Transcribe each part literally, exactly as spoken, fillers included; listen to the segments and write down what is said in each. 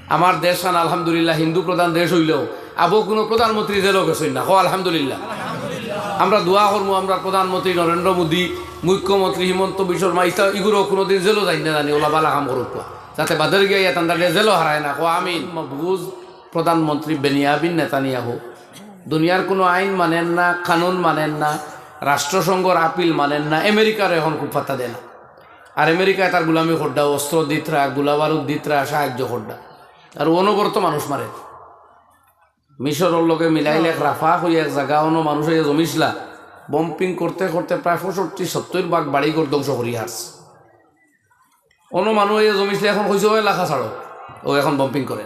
আমার দেশখান আলহামদুলিল্লাহ হিন্দু প্রধান দেশ অইলেও আবো কুনু প্রধানমন্ত্রী জেলো গেছইন না। কও আলহামদুলিল্লাহ। আমরা দোয়া করমু, আমরার প্রধানমন্ত্রী নরেন্দ্র মোদী, মুখ্যমন্ত্রী হিমন্ত বিশ্ব শর্মা, ইতা ইগুরে কুনুদিন জেলো যাইন না জানি, অউলা বালা কাম করউক্কা। যাতে বাদে গিয়া ইয়া তানরে জেলো হারায় না। কও আমিন। মকবুজ প্রধানমন্ত্রী বেনিয়ামিন নেতানিয়াহু দুনিয়ার কুনু আইন মানের না, কানুন মানের না, রাষ্ট্রসংঘর আপিল মানের না, আমেরিকারে অখন খুব পাত্তা দেয় না। আর আমেরিকায় তার গুলামি কররা, অস্ত্র দিতরা, গুলাবারুদ দিতরা, সাহায্য কররা। আর অনবরত মানুষ মারে। মিশরর লগে মিলাইল এক রাফা অইয়া এক জাগা, অনো মানুষ অইয়া জমিছলা। বম্পিং করতে করতে প্রায় পঁয়ষট্টি সত্তইর ভাগ বাড়ি ঘর ধ্বংস করি হারছে। অনো মানুষ অইয়া জমিছলা, অখন কইছে, "অউ এলাকা ছাড়ো।" অউ অখন বম্পিং করে।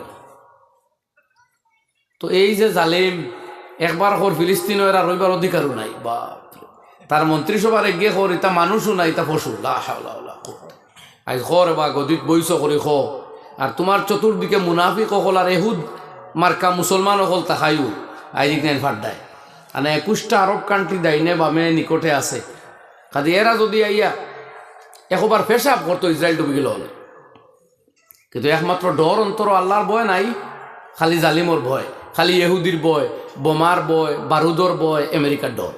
তো এই যে জালিম, একবার কর ফিলিস্তিন, এরা রইবার অধিকারও নাই। বাপ রে। তার মন্ত্রিসভার এগিয়ে কর, ইতা মানুষও নাই, ইতা পশু। লা হাওলা ওয়ালা কুওয়াতা। আইজ কর বা গদিত বইছ করি ক। আর তুমার চতুর্দিকে মুনাফিক অকল আর এহুদ মার্কা মুসলমান অকল তাকাইও। আইজ ইখান ফাড্ডায়। মানে একুশটা আরব কান্ট্রি ডাইনে বামে নিকটে আছে। কাজে এরা যুদি আইয়া একবার পেশাব করতো ইসরায়েল টুপি গেল হলে। কিন্তু একমাত্র ডর অন্তরো আল্লার ভয় নাই, খালি জালিমর ভয়, খালি ইহুদির ভয়, বোমার ভয়, বারুদর ভয়, আমেরিকার ডর।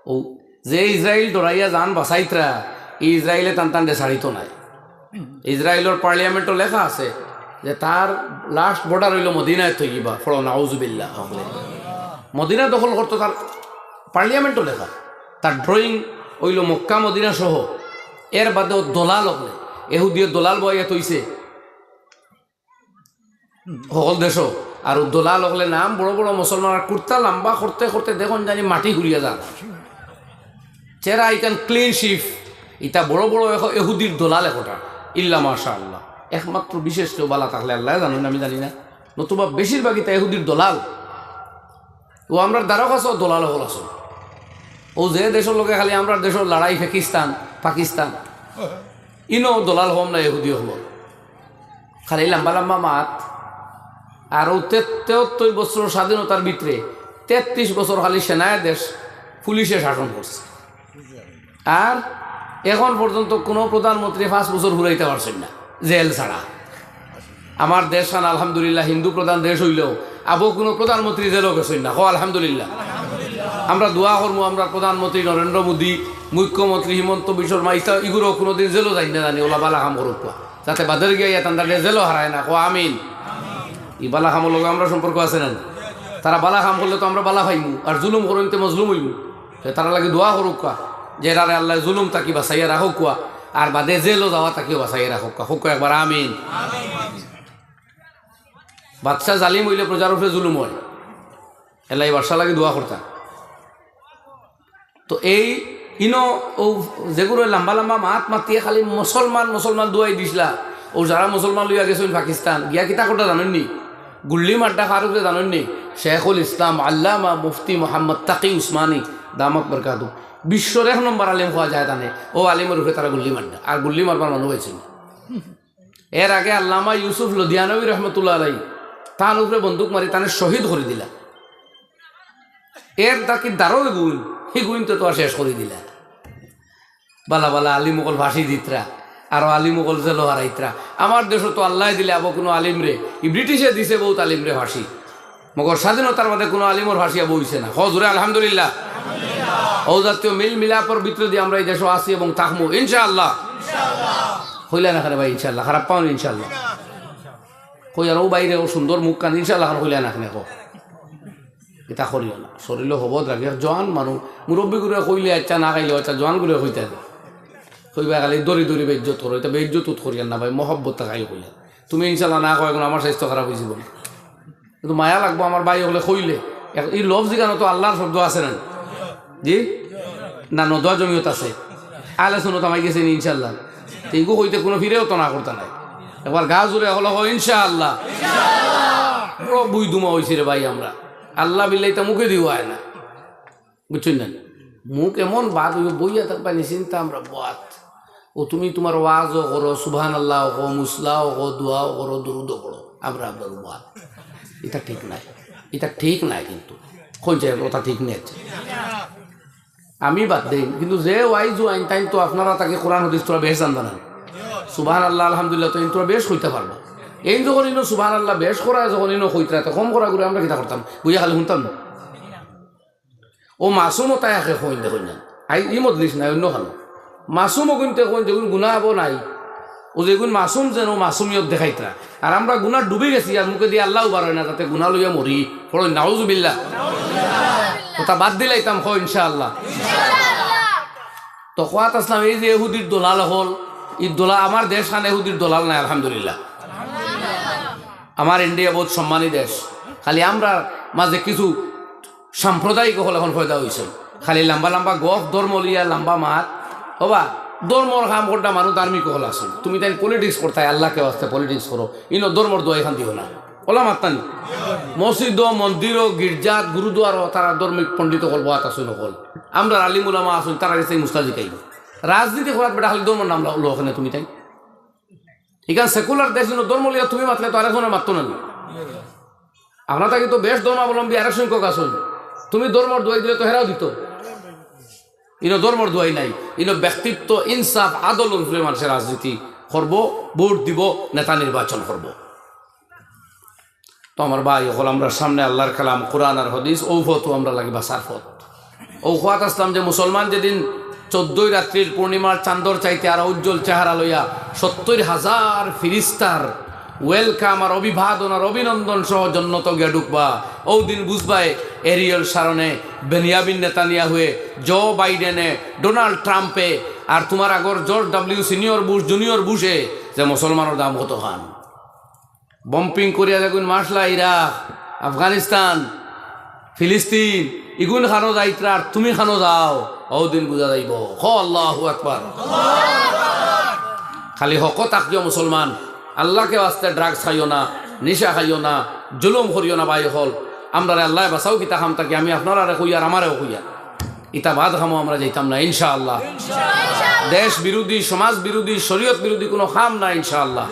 অউ যে ইসরায়েল ডরাইয়া জান বাঁচাইতরা, ই ইসরায়েলে তান তানরে ছাড়িতো নায়। ইসরায়েলর পার্লিয়ামেন্টো লেখা আছে যে তার লাস্ট বর্ডার অইলো মদিনায়ে তৈয়বা। পড়ো নাউজুবিল্লাহ। মদিনা দখল করতো তার পার্লিয়ামেন্টো লেখা। তার ড্রয়িং অইলো মক্কা মদিনা সহ। এর বাদেও দলাল অকলে, এহুদিয়ে দলাল বওয়াইয়া থইছে। হকল দেশো। আর অউ দলাল অকলে নাম বড় বড় মুসলমান, আর কুর্তা লাম্বা করতে করতে দেখইন জানি মাটি হুরিয়া যার। চেহারা ইখান ক্লিন শেভ, ইতা বড় বড় এহ-, এহুদির দলাল একটা। ইল্লা মাশাআল্লাহ। একমাত্র বিশেষ কেউ বালা থাকলে আল্লায় জানইন, আমি জানি না। নতুবা বেশিরভাগ ইতা এহুদির দলাল। অউ আমরার ধারো কাছেও দলাল অকল আছে। অউ যে দেশর লগে খালি আমরার দেশর লড়াই পাকিস্তান, পাকিস্তান। ইনো দলাল কম না এহুদি অকল। খালি লাম্বা লাম্বা মাত। আর অউ তে-, তেহত্তর বছর স্বাধীনতার ভিতরে তেত্রিশ বছর খালি সেনায় দেশ, পুলিশে শাসন করছে। আর এখন পর্যন্ত কুনু প্রধানমন্ত্রী পাঁচ বছর ফুরাইতা পারছইন না, জেল ছাড়া। আমার দেশখান আলহামদুলিল্লাহ হিন্দু প্রধান দেশ অইলেও আবো কুনু প্রধানমন্ত্রী জেলো গেছইন না। কও আলহামদুলিল্লাহ। আমরা দোয়া করমু, আমরার প্রধানমন্ত্রী নরেন্দ্র মোদী, মুখ্যমন্ত্রী হিমন্ত বিশ্ব শর্মা, ইতা ইগুরে কুনুদিন জেলো যাইন না জানি, অউলা বালা কাম করউক্কা। যাতে বাদে গিয়া ইয়া তানরে জেলো হারায় না। কও আমিন। ই বালা কামর লগে আমরার সম্পর্ক আছে না? তারা বালা কাম করলে তো আমরা বালা পাইমু, আর জুলুম করইন তে মজলুম অইমু। তে তারার লাগি দোয়া করউক্কা, যে এরারে আল্লায় জুলুম থাকি বাঁচাইয়া রাখউক্কা, আর বাদে জেলো যাওয়া থাকিও বাঁচাইয়া রাখউক্কা। কউক্কা একবার আমিন। বাদশা জালিম অইলে প্রজার উপরে জুলুম অয়, এরলাগি বাদশার লাগি দোয়া করতা। তো এই ইনো অউ যেগুরে লাম্বা লাম্বা মাত মাতিয়া খালি মুসলমান মুসলমান দুয়াই দিছলা, অউ যারা মুসলমান লইয়া গেছইন পাকিস্তান গিয়া কিতা করতা জানইন নি? গুল্লি মারতা কার উপরে জানইন নি? শেখুল ইসলাম আল্লামা মুফতি মোহাম্মদ তাকি উসমানী দামাত বরকাতু, বিশ্বর এক নম্বর আলিম কওয়া যায় তানে। অউ আলিমর উপরে তারা গুল্লি মারতা, আর গুল্লি মারবার মানুষ পাইছে না। এর আগে আল্লামা ইউসুফ লদিয়ানবী রহমতুল্লাহ আলাই তান উপরে বন্দুক মারি তানে শহীদ করি দিলা। এর থাকি দারো এগুইন, হিগুইনতে তো আর শেষ করি দিলা। বালা বালা আলিম অকল ফাঁসি দিতরা, আরো আলিম অকল জেলো হারাইতরা। আমার দেশো তো আল্লায় দিলে আবো কুনু আলিমরে, ই ব্রিটিশে দিছে বউত আলিমরে ফাঁসি, মগর স্বাধীনতার বাদে কুনু আলিমর ফাঁসি আবো অইছে না। কও জোরে আলহামদুলিল্লাহ। অউ জাতীয় মিল মিলাপর ভিতরেদি আমরা ই দেশো আছি এবং থাকমু ইনশাআল্লাহ। কইলা না কেনে ভাই ইনশাআল্লাহ? খারাপ পাও নি ইনশাআল্লাহ? কই আর অউ বাইরে অউ সুন্দর মুখখান ইনশাআল্লাহ খান কইলা না কেনে কও? ইতা করিও না। শরীলো হবদ রাখিও। জোয়ান মানুষ, মুরব্বিগুরে কইলে আচ্ছা, না খাইলেও আচ্ছা, জোয়ানগুরে কইতা। কইবা খালি দড়ি দড়ি বেইজ্জত করো, ইতা বেইজ্জত উত করিয়ার না ভাই, মহব্বত থাকাই কইলা। তুমি ইনশাআল্লাহ না কও, অখন আমার স্বাস্থ্য খারাপ অইযিবো। কিন্তু মায়া লাগবো আমার ভাই অকলে কইলে। এক-, ই লফজ ইখানো তো আল্লার শব্দ আছে না? জি? না, নদওয়া জমিয়ত আছে। আহলে সুন্নত হামাই গেছে নি ইনশাআল্লাহ। তো ইগু কইতে কুনু ফিরেও তো না করতা নায়। একবার গা জুড়ে অকলে কও ইনশাআল্লাহ। বড় বুই দুমা অইছি রে ভাই আমরা। আল্লাহ বিল্লাহ ইতা মুখেদিও আয় না। বুঝছইন না? মুখ এমন বাদ অইবো, বইয়া থাকবা নিশ্চিন্তা আমরা বাদ। অউ তুমি তুমার ওয়াজও করো, সুবহানাল্লাহও কও, মুসলাও কও, দোয়াও করো, দুরুদও পড়ো, আমরা আমরার বাদ। ইতা ঠিক নায়, ইতা ঠিক নায় কিন্তু। কইন চাই কথা ঠিক নায়। আমি বাদ দেইন, কিন্তু যে ওয়াইজ অইন তাইন তো আপনারা তাকি কোরআন হাদিস থুড়া বেশ জানতা না। সুবহানাল্লাহ, আলহামদুলিল্লাহ তো ইন থুড়া বেশ কইতা পারবা। এইন যখন ইনো সুবহানাল্লাহ বেশ করা, যখন ইনো কইতরা, তে কম করা করে আমরা কিতা করতাম? বইয়া খালি হুনতাম না? ও মাসুম ওতা একে কইন দেখইন না। আই ই মজলিস নাই, অন্য খানো। মাসুম অগুইনতে কইন যেগুন গুনা হবো নাই। ও যেগুন মাসুম যেন মাসুমিয়ত দেখাইতরা। আর আমরা গুনা ডুবি গেছি, আর মুখে দিয়া আল্লাহ বার অয় না, যাতে গুনা লইয়া মরি। পড়ইন নাউজুবিল্লাহ। ওতা বাদ দিলাইতাম, কও ইনশাআল্লাহ। তো কওয়াত আছলাম, এই যে এহুদির দলাল অকল, ই দলাল, আমার দেশ খান এহুদির দলাল নাই, আলহামদুলিল্লাহ। আমার ইন্ডিয়া বহুত সম্মানী দেশ। খালি আমরার মাঝে কিছু সাম্প্রদায়িক অকল এখন পয়দা অইছে। খালি লম্বা লম্বা গফ, ধর্ম লইয়া লম্বা মাত। ওবা, ধর্মর কাম করতা মানুষ ধার্মিক অকল আছে। তুমি তাইন politics করতায়, আল্লাহকে ওয়াস্তে politics করো। ইনো ধর্মর দোয়াই খান দিও না। ওলা মাত্তা নি। মসজিদো, মন্দিরো, গির্জাত, গুরুদুয়ারো তারা ধর্মিক পণ্ডিত অকল বওয়াত আছইন অকল। আমরার আলিম উলামা আছইন, তারার গেছে মুস্তাজি খাইব। রাজনীতি করাত বেটা খালি ধর্মর নাম লো-, লো ওখানে তুমি তাই। ইখান secular দেশ, ইনো ধর্ম লইয়া তুমি মাতলে তো আরেকজনে মাততো না নি। আপনার থাকি তো বেশ ধর্মাবলম্বী আরেক সংখ্যক আছইন। তুমি ধর্মর দোয়াই দিলে তো হেরাও দিত। ইনো ধর্মর দোয়াই নাই, ইনো ব্যক্তিত্ব, ইনসাফ, আদল উপরে মানুষের রাজনীতি করব, ভোট দিব, নেতা নির্বাচন করব। তো আমার ভাই অকল, আমরার সামনে আল্লাহর কালাম, কোরআন আর হাদিস, ও পথ আমরার লাগি বাঁচার পথ। ও কওয়াত আছলাম যে মুসলমান যেদিন চৌদ্দই রাত্রির পূর্ণিমার চান্দর চাইতে আরো উজ্জ্বল চেহারা লইয়া সত্তর হাজার ফিরিস্তার welcome আর অভিবাদন আর অভিনন্দন সহ জন্নত গিয়া ঢুকবা, ও দিন বুঝবায় এরিয়েল শারনে, বেনিয়ামিন নেতানিয়াহুয়ে, জো বাইডেনে, ডোনাল্ড ট্রাম্পে, আর তোমার আগর George W senior Bush, junior বুশে যে মুসলমানর দাম কত খান। Bombing করিয়া যেগুন মারলা ইরাক, আফগানিস্তান, ফিলিস্তিন, ইগুন খানো যাইতরা আর তুমি খানো যাও, ও দিন বুঝা যাইব। কও আল্লাহু আকবার। খালি হকো থাকিও মুসলমান, আল্লাহকে ওয়াস্তে drugs খাইও না, নিশা খাইও না, জুলুম করিও না ভাই অকল। আমরারে আল্লায় বাঁচাউক ইতা কাম থাকি, আমি আপনারারে কইয়ার আমারেও কইয়ার। ইতা বাদ কামো আমরা যাইতাম না, ইনশাআল্লাহ। দেশ বিরোধী, সমাজ বিরোধী, শরীয়ত বিরোধী কোনো কাম না, ইনশাআল্লাহ।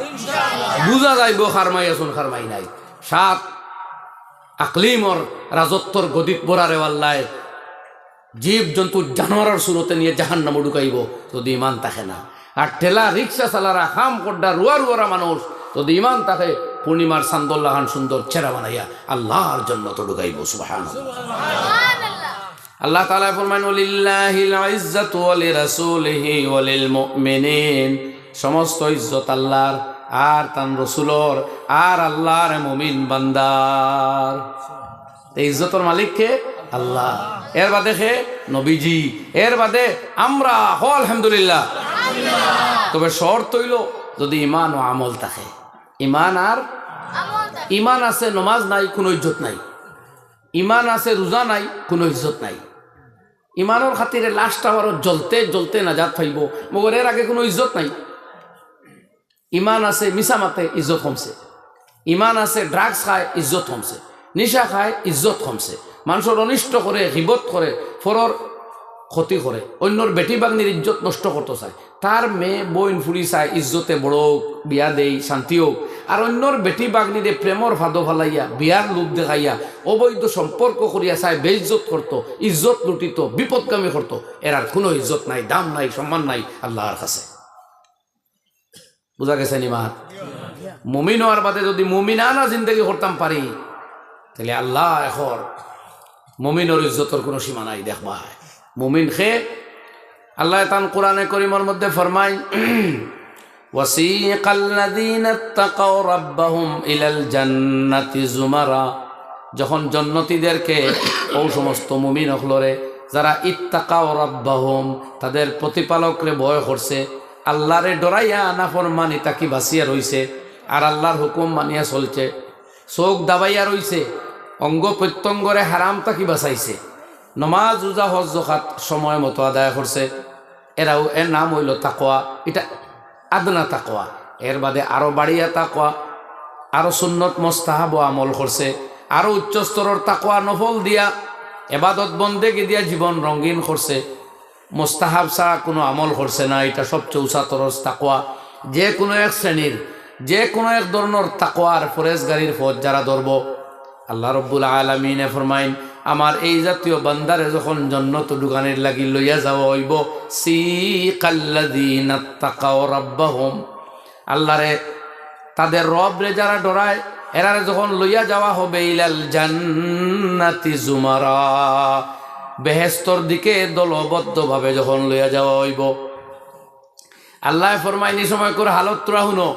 বুঝা যাইব কার মাই আছইন, কার মাই নাই। সাত আকলিমর রাজত্বর গদিত বওয়ারে আল্লায় জীব জন্তু জানোয়ারর সুরতে নিয়া জাহান্নামো ঢুকাইব, যদি ইমান থাকে না। আর ঠেলা রিক্সা চালারা, কাম কররা, রুয়া রুয়ারা মানুষ, যদি ইমান থাকে, পূর্ণিমার চান্দর লাখান সুন্দর চেহারা বানাইয়া আল্লাহর জন্নতো ঢুকাইব। সুবহানাল্লাহ। আল্লাহ তাআলায় ফরমাইন, "ওয়ালিল্লাহিল ইজ্জাতু ওয়া লিরাসূলিহি ওয়া লিল মুমিনিন।" সমস্ত ইজ্জত আল্লাহর, আর তান রসুলর, আর আল্লাহর মুমিন বান্দার। এই ইজ্জতর মালিক কে? আল্লাহ। এর বাদে কে? নবীজি। এর বাদে আমরা। কও আলহামদুলিল্লাহ। তবে শর্ত অইল, যদি ইমান ও আমল থাকে। ইমান আর ইমান আছে, নমাজ নাই, কোনো ইজ্জত নাই। ইমান আছে, রোজা নাই, কোনো ইজ্জত নাই। ইমানর খাতিরে লাশটা আরো জ্বলতে জ্বলতে নাজাত পাইব, মগর এর আগে কোনো ইজ্জত নাই। ইমান আছে, মিছা মাতে, ইজ্জত কমছে। ইমান আছে, drugs খায়, ইজ্জত কমছে। নিশা খায়, ইজ্জত কমছে। মানষর অনিষ্ট করে, গিবত করে, পরর ক্ষতি করে, অইন্যর বেটি বাগনির ইজ্জত নষ্ট করতো চায়। তার মেয়ে বইন ফুড়ি চায় ইজ্জতে বড় অউক, বিয়া দেই, শান্তি অউক। আর অইন্যর বেটি বাগনিরে প্রেমর ফাঁদো ফালাইয়া, বিয়ার লোভ দেখাইয়া, অবৈধ সম্পর্ক করিয়া চায় বেইজ্জত করতো, ইজ্জত লুটিতো, বিপদগামী করতো। এরার কোনো ইজ্জত নাই, দাম নাই, সম্মান নাই আল্লাহর কাছে। বুঝা গেছে নি মাত? মুমিন অওয়ার বাদে যদি মুমিনানা জিন্দেগি করতাম পারি, তাইলে আল্লাহ এখন মুমিনর ইজ্জতর কোনো সীমা নাই। দেখবায় মুমিন কে? আল্লায় তান কোরআনে করিমর মধ্যে ফরমাইন, "ওয়াসিকাল্লাযীনা ইত্তাকাউ রাব্বাহুম ইলাল জান্নাতি যুমারা।" যখন জন্নতিদেরকে, ও সমস্ত মুমিন অকলরে, যারা ইত্তাকাউ রাব্বাহুম, তাদের প্রতিপালকরে ভয় করছে, আল্লাহরে ডরাইয়া নাফরমানি থাকি বাঁচিয়া রইছে, আর আল্লাহর হুকুম মানিয়া চলছে, চোখ দাবাইয়া রইছে, অঙ্গ প্রত্যঙ্গরে হারাম থাকি বাঁচাইছে, নমাজ, রোজা, হজ, জকাত সময় মতো আদায় করছে, এরাও, এর নাম অইল তাকওয়া। ইটা আদনা তাকওয়া। এর বাদে আরো বাড়িয়া তাকওয়া, আরো সুন্নত মোস্তাহাব ও আমল করছে, আরো উচ্চ স্তরর তাকওয়া, নফল দিয়া, এবাদত বন্দেগি দিয়া জীবন রঙিন করছে। মোস্তাহাব ছাড়া কোনো আমল করছে না, ইটা সবচেয়ে উঁচা তরজ তাকওয়া। যে কোনো এক শ্রেণীর, যে কোনো এক ধরনর তাকওয়ার পরেজগারির পথ যারা ধরবো, আল্লাহ রব্বুল আলামিনে ফরমাইন, আমার এই জাতীয় বান্দারে যখন জন্নত ঢুকানির লাগি লইয়া যাওয়া অইবো, সিকাল্লাযীনা ইত্তাকাউ রাব্বাহুম, আল্লাহরে তাদের রবরে যারা ডরায়, এরারে যখন লইয়া যাওয়া হবে, ইলাল জান্নাতি জুমারা, বেহেস্তর দিকে দলবদ্ধভাবে যখন লইয়া যাওয়া অইবো, আল্লায় ফরমাইন, ই সময়কুর হালত তুরা হুনো,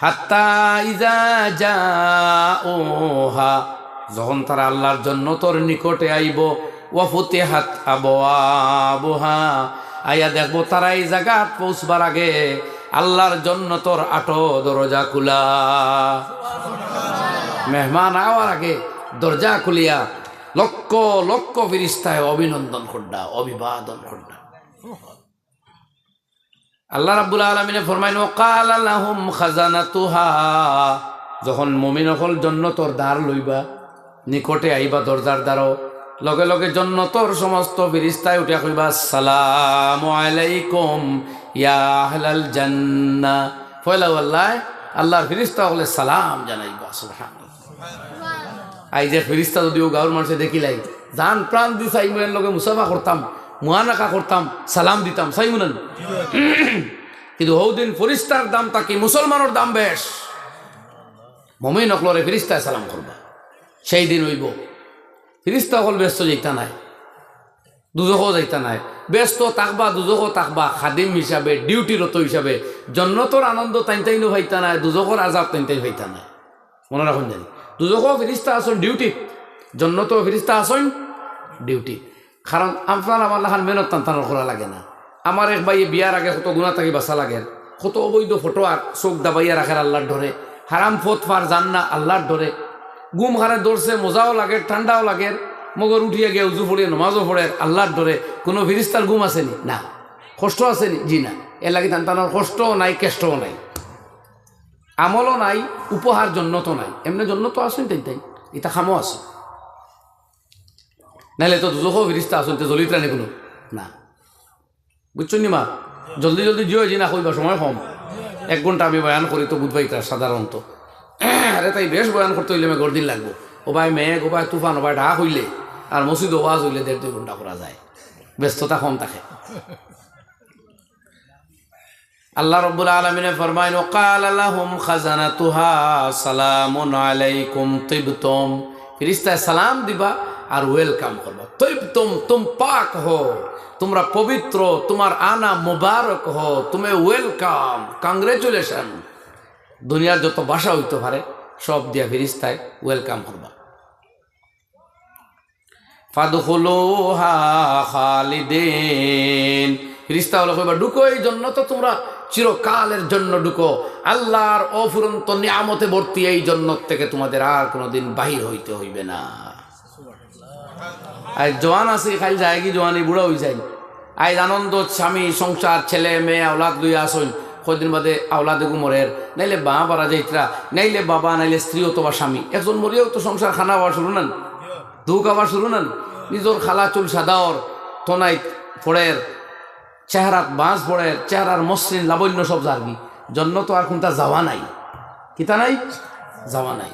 হাত্তা ইজা জাউহা, যখন তারা আল্লার জন্নতর নিকটে আইবো, ওয়া ফুতিহাত আবওয়াবুহা, আইয়া দেখবো তারা ই জাগাত পৌঁছবার আগে আল্লার জন্নতর আটো দরজা খুলা। মেহমান আওয়ার আগে দরজা খুলিয়া লক্ষ লক্ষ ফিরিস্তায় অভিনন্দন করডা, অভিবাদন করডা। আল্লাহ রাব্বুল আলামিনে ফরমাইন, "ওয়া ক্বালা লাহুম খাজানাতুহা", যখন মুমিন অকল জন্নতর দ্বার লইবা, নিকটে আইবা দরজার দ্বারো, লগে লগে জন্নতর সমস্ত ফিরিস্তায় উঠিয়া কইবা, "আসসালামু আলাইকুম ইয়া আহলাল জান্নাহ।" পয়লাউ আল্লায়, আল্লার ফিরিস্তা অকলে সালাম জানাইবা। সুবহানাল্লাহ। আইজ এক ফিরিস্তা যুদি অউ গাউর মানষে দেখিলাই, জান প্রাণ দি চাইমু, এর লগে মুসাফা করতাম, মুয়ানাকা করতাম, সালাম দিতাম, চাইমু না নি? কিন্তু হউ দিন ফিরিস্তার দাম থাকি মুসলমানর দাম বেশ। মুমিন অকলরে ফিরিস্তায় সালাম করবা, সেই দিন অইবো। ফিরিস্তা অকল বেহেস্তো যাইতা নায়, দুজখো যাইতা নায়। বেহেস্তো থাকবা, দুজখো থাকবা, খাদিম হিসাবে, ডিউটিরত হিসাবে। জন্নতর আনন্দ তাইন তাইনও পাইতা নায়, দুজখর আজাব তাইন তাইন পাইতা নায়। মনো রাখইন জানি, দুজখো ফিরিস্তা আছইন ডিউটিত, জন্নতো ফিরিস্তা আছইন ডিউটিত। কারণ আপনার আমার লাখান মেহনত তান তানর করা লাগে না। আমার এক ভাইয়ে বিয়ার আগে কত গুনা থাকি বাঁচা লাগের, কত অবৈধ ফটো আর চউখ দাবাইয়া রাখের আল্লার ডরে, হারাম পথ পার যার না আল্লার ডরে। ঘুম হারে ধরছে, মজাও লাগের, ঠান্ডাও লাগের, মগর উঠিয়া গিয়া উজু পড়িয়া নমাজও পড়ের আল্লার ডরে। কুনু ফিরিস্তার ঘুম আছে নি? না। কষ্ট আছে নি? জি না। এর লাগি তান তানর কষ্টও নাই, কেষ্টও নাই। আমলও নাই, উপহার জন্নতও নাই। এমনে জন্নতও আছইন তাইন তাইন, ইতা কামও আছে। নাইলে তো দুজখো ফিরিস্তা আছইন, তে জ্বলিতরা নি কুনু? না। বুঝছইন নি মা? জলদি জলদি জিও, জি না কইবা, সময় কম। এক ঘন্টা আমি বয়ান করি তো বুঝবায় ইতা সাধারণত। আরে তাই বেশ বয়ান করতে অইলে মেঘর দিন লাগবো। ও ভাই মেঘ, ও ভাই তুফান, ও ভাই ঢাক অইলে, আর মসজিদো ওয়াজ অইলে দেড় দুই ঘন্টা করা যায়, ব্যস্ততা কম থাকে। আল্লাহ রাব্বুল আলামিনে ফরমাইন, "ওয়া ক্বালা লাহুম খাজানাতুহা সালামুন আলাইকুম তিবতুম।" ফিরিস্তায় সালাম দিবা আর ওয়েলকাম করবা। "তিবতুম, তুম পাক হো, তুমরা পবিত্র, তুমার আনা মুবারক হো, তুমি ওয়েলকাম, কংগ্রেচুলেশন।" দুনিয়ার যত ভাষা অইতো পারে, সব দিয়া ফিরিস্তায় ওয়েলকাম করবা। ফাদখুলুহা খালিদিন। ফিরিস্তা অকলে কইবা, "ঢুকো এই জন্নতো, তুমরা চিরকালের জন্য ঢুকো। আল্লার অফুরন্ত নিয়ামতে ভর্তি এই জন্নত থেকে তোমাদের আর কোনোদিন বাহির হইতে হইবে না।" আইজ জোয়ান আছি, কাইল যায়গি জোয়ানি, বুড়া অইযাইন। আইজ আনন্দ, স্বামী, সংসার, ছেলে, মেয়ে, আওলাদ লইয়া আছইন, কয়দিন বাদে আওলাদ এগু মরের, নাইলে মা মারা যাইতরা, নাইলে বাবা, নাইলে স্ত্রী অথবা স্বামী। একজন মরিয়াও তো সংসার খানা অওয়া শুরু না নি? দুখ অওয়া শুরু না নি? নিজর কালা চুল সাদা অর, তনাইত পড়ের, চেহারাত বাজ পড়ের, চেহারার মসৃণ লাবণ্য সব যারগি। জন্নতো আর কুনতা যাওয়া নাই। কিতা নাই? যাওয়া নাই।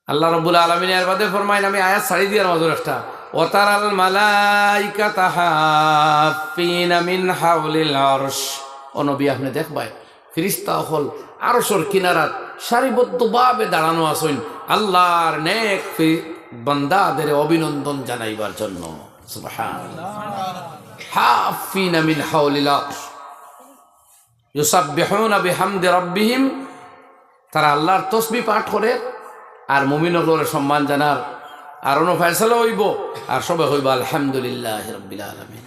আল্লাহ রাব্বুল আলামিন এর বাদে ফরমাইন, আমি আয়াত ছাড়ি দিয়ার মাজর একটা, "ওয়া তারাল মালাইকাতা হাফফিনা মিন হাওলিল আরশ।" ও নবী, আপনে দেখবায়, ফিরিস্তা অকল আরশর কিনারাত সারিবদ্ধভাবে দাঁড়ানো আছইন, আল্লার নেক ফি-, বান্দাদেরে অভিনন্দন জানাইবার জন্য। সুবহানাল্লাহ। হাফফিনা মিন হাওলিল আরশ। ইউসাব্বিহুনা বিহামদি রাব্বিহিম, তারা আল্লার তসবিহ পাঠ করের, আর মুমিন অকলরে সম্মান জানার, আর অনো ফয়সালা অইবো, আর সবে কইবা, "আলহামদুলিল্লাহি রাব্বিল আলামিন।"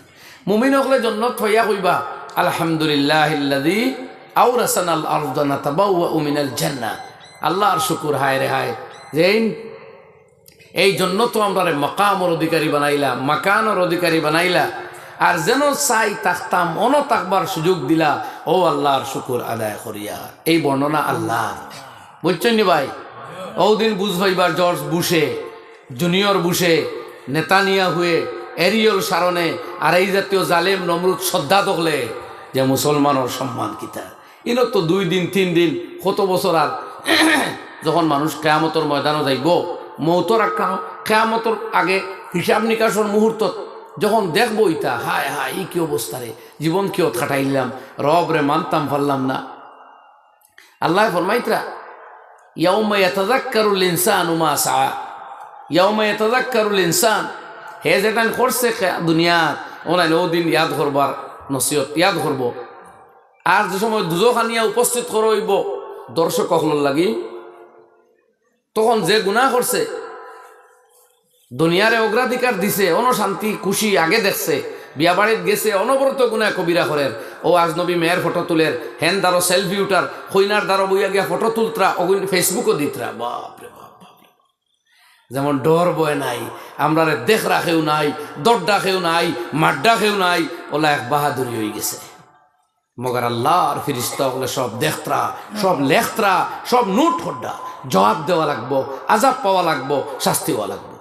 মুমিন অকলে জন্নত পাইয়া কইবা, "আলহামদুলিল্লাহিল্লাযী আওরাসানাল আরদা নাতাবাওয়াউ মিনাল জান্নাহ।" আল্লার শুকুর, হায় রে হায়, যেইন এই জন্নতো আমরারে মাকামর অধিকারী বানাইলা, মাকানর অধিকারী বানাইলা, আর যেন চাই থাকতাম, অনো থাকবার সুযোগ দিলা, অউ আল্লার শুকুর আদায় করিয়ার। এই বর্ণনা আল্লার। বুঝছইন নি ভাই? অউ দিন বুঝ পাইবা জর্জ বুশে, জুনিয়র বুশে, নেতানিয়াহুয়ে, এরিয়েল শারনে, আর এই জাতীয় জালেম নমরুদ সদ্দাদ অকলে যে মুসলমানর সম্মান কিতা। ইনো তো দুই দিন, তিন দিন, কত বছর আর যখন মানুষ কিয়ামতর ময়দানো যাইবো, মউতর আগ-, কিয়ামতর আগে হিসাব নিকাশর মুহূর্তত যখন দেখবো ইতা, হায় হায়, ই কি অবস্থা রে, জীবন কিয়ত কাটাইলাম, রবরে মানতাম পারলাম না। আল্লায় ফরমাইতরা, ইয়াউমা ইয়াতাযাক্কারুল ইনসানু মা সাআ। ইয়াউমা ইয়াতাযাক্কারুল ইনসান, হে যেতাইন করছে খে-, দুনিয়াত, অনাইন অউ দিন ইয়াদ করবার নসিহত, ইয়াদ করবো। আর যে সময় দুজখ আনিয়া উপস্থিত করা অইবো দর্শক অকলর লাগি, তখন যে গুনাহ করছে, দুনিয়ারে অগ্রাধিকার দিছে, অনো শান্তি খুশি আগে দেখছে, বিয়া বাড়িত গেছে, অনবরত গুনাহ কবিরা করের, অউ আজনবী মেয়ের ফটো তুলের, হেন দারো সেলফি উঠার, কইনার দারো বইয়া গিয়া ফটো তুলতরা, অগুইন Facebook-ও দিতরা। বাপ রে বাপ, বাপ রে। যেমন ডর ভয় নাই, আমরারে দেখরা কেউ নাই, দরডা কেউ নাই, মাড্ডা কেউ নাই, অলা এক বাহাদুরি অইগেছে। মগর আল্লার ফিরিস্তা অকলে সব দেখতরা, সব লেখতরা, সব নোট কররা। জবাব দেওয়া লাগবো, আজাব পাওয়া লাগবো, শাস্তি অওয়া লাগবো।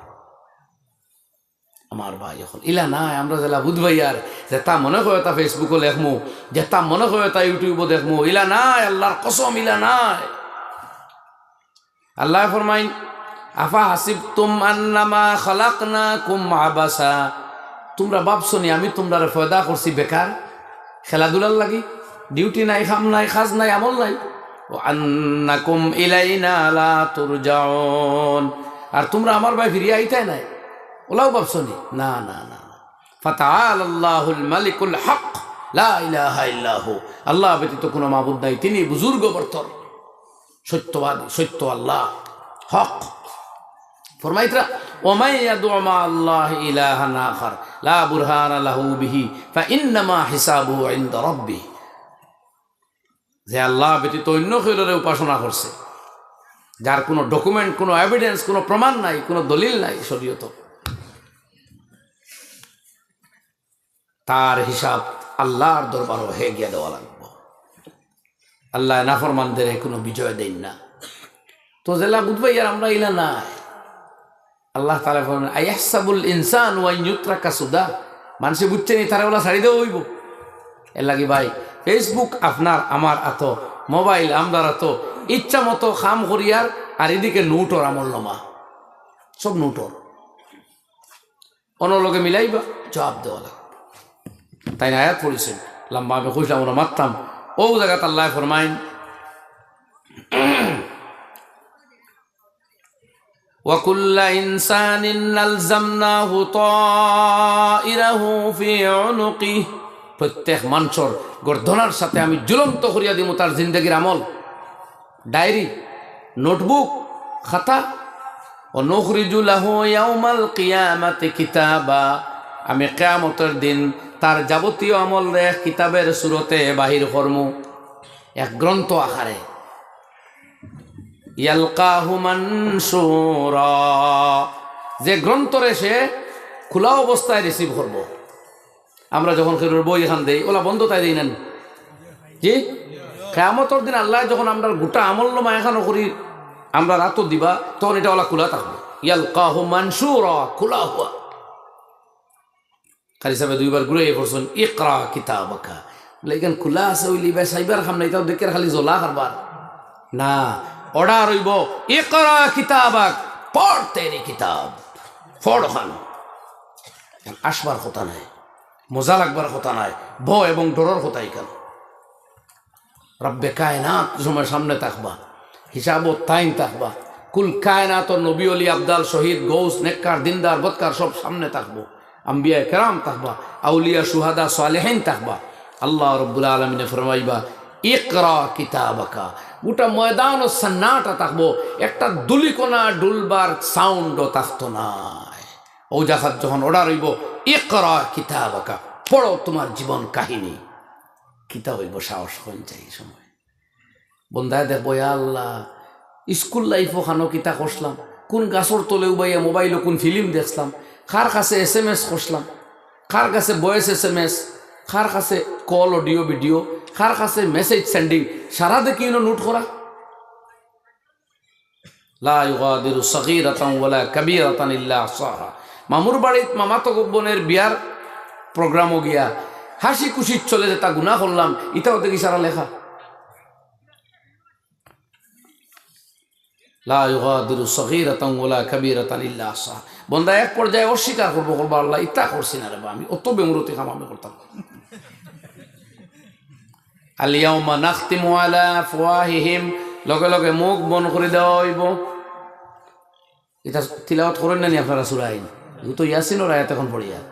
আমার ভাই অকল, ইলা নায়, আমরা যেলা বুধবাইয়ার, যেতা মনে কয় তা Facebook-ও লেখমু, যেতা মনে কয় তা YouTube-ও দেখমু, ইলা নায়, আল্লার কসম, ইলা নায়। আল্লায় ফরমাইন, "আফা হাসিবতুম আন্নামা খালাকনাকুম আবাসা।" তুমরা ভাবছো নি আমি তুমরারে পয়দা করছি বেকার, খেলাধুলার লাগি? ডিউটি নাই, কাম নাই, কাজ নাই, আমল নাই। "ওয়া আন্নাকুম ইলাইনা লা তুরজাউন।" আর তুমরা আমার বায় ফিরিয়া আইতায় নায়, অলাও ভাবছো নি? না, না, না, না। "ফাতাআলাল্লাহুল মালিকুল হক, লা ইলাহা ইল্লা হু।" আল্লাহ ব্যতীত কোনো মাবুদ নাই, তিনি বুজুর্গ বরতর। সত্যবাদী, সত্য আল্লাহ, হক। ফরমাইতরা, "ওয়া মান ইয়াদউ মাআল্লাহি ইলাহান আখার লা বুরহানা লাহু বিহি ফাইন্নামা হিসাবুহু ইনদা রাব্বিহ।" যে আল্লাহ ব্যতীত অন্য কেউরে উপাসনা করছে, যার কোনো document, কোনো evidence, কোনো প্রমাণ নাই, কোনো দলিল নাই শরীয়তো, তার হিসাব আল্লার দরবারো হে গিয়া দেওয়া লাগবো। আল্লায় নাফরমানদেরে কোনো বিজয় দেইন না। তো যেলা বুধবাইয়ার আমরা ইলা নায়। আল্লাহ তাআলায় ফরমাইন, "আইয়াহসাবুল ইনসানু আন ইউতরাকা সুদা।" মানষে বুঝছে নি তারে অলা ছাড়ি দেওয়া অইবো? এরলাগি ভাই, Facebook আপনার আমার আতো, মোবাইল আমরার আতো, ইচ্ছা মতো কাম করিয়ার, আর এদিকে নোটর আমলনামা, সব নোটর। অনর লগে মিলাইবা, জবাব দেওয়া লাগবো। তাইন আয়াত পড়ছইন, লম্বা আমি কইছলাম, অনো মাততাম। অউ জাগাত আল্লায় ফরমাইন, "ওয়া কুল্লা ইনসানিন আলজামনাহু তাইরাহু ফি উনুকিহি।" প্রত্যেক মানষর গর্দনার সাথে আমি ঝুলন্ত করিয়া দিমু তার জিন্দেগির আমল। ডায়েরি, নোটবুক, খাতা। "ওয়া নুখরিজু লাহু ইয়াউমাল কিয়ামাতি কিতাবা।" আমি কিয়ামতর দিন তার যাবতীয় আমলরে এক কিতাবের সুরতে বাহির করমু, এক গ্রন্থ আকারে। "ইয়ালকাহু মানশুরা।" যে গ্রন্থরে সে খোলা অবস্থায় receive করবো। আমরা যখন কেউর বই এখান দেই, অলা বন্ধ তাই দেই না নি? জি? কিয়ামতর দিন আল্লায় যখন আমরার গোটা আমলনামা এখানো করি আমরার আতো দিবা, তখন ইটা অলা খোলা থাকবো। ইয়ালকাহু মানশুরা, খোলা হুয়া। কারি সাবে দুইবার ঘুরাইয়া পড়ছইন, "ইকরা কিতাবাকা।" বলে, "ইখান খোলা আছে, অইলে ইবায় চাইবার কাম নাই, ইটাও দেখের খালি জ্বলা কারবার।" না, order অইবো, "ইকরা কিতাবাক, পড় তেরি কিতাব, পড় খান।" আসবার কথা নায়, মজা লাগবার কথা নায়, ভয় এবং ডরর কথা ইখান। রব্বে কায়নাত সময় সামনে থাকবা, হিসাবো তাইন থাকবা। কুল কায়নাতর নবী, অলি, আবদাল, শহীদ, গৌস, নেককার, দিনদার, বদকার সব সামনে থাকবো। আম্বিয়া কেরাম থাকবা, আউলিয়া, শুহাদা, সালেহিন থাকবা। আল্লাহ রব্বুল আলামিনে ফরমাইবা, "ইকরা কিতাবাকা।" গোটা ময়দানও সন্নাটা থাকবো, একটা ধুলিকণা ডুলবার sound-ও থাকতো নায়। অউ জাগাত যখন order অইবো, "ইকরা কিতাবাকা", পড়ো তোমার জীবন কাহিনী। কিতা অইবো সাহস কইন চাই এই সময়। বন্দায় দেখবো, "ইয়া আল্লাহ, স্কুল life-ও খানো কিতা করছলাম, কোন গাছর তলে উবাইয়া মোবাইলো কোন film দেখছলাম, কার কাছে S M S করছলাম, কার কাছে voice S M S, কার কাছে call, audio, video, কার কাছে message sending, সারা দেখি ইনো নোট করা।" লা ইউগাদিরু সগীরাতান ওয়ালা কাবীরাতান ইল্লা আহসাহা। মামুর বাড়িত মামাতো বইনর বিয়ার program-ও গিয়া হাসি খুশি চলে যেতা গুনা করলাম, ইতাও দেখি সারা লেখা। লা ইউগাদিরু সগীরাতান ওয়ালা কাবীরাতান ইল্লা আহসাহা। বন্দা এক পর্যায়ে অস্বীকার করবো, করবো, "আল্লাহ, ইতা করছি না রে বা, আমি অত বেমুরতি কাম আমি করতাম না।" আল ইয়াউমা নাখতিমু আলা আফওয়াহিহিম, লগে লগে মুখ বন্ধ করি দেওয়া অইবো। ইটা তিলাওয়াত করইন না নি আপনারা সূরা আইন? ইগু তো ইয়াসিনর আয়াত অখন পড়িয়ার।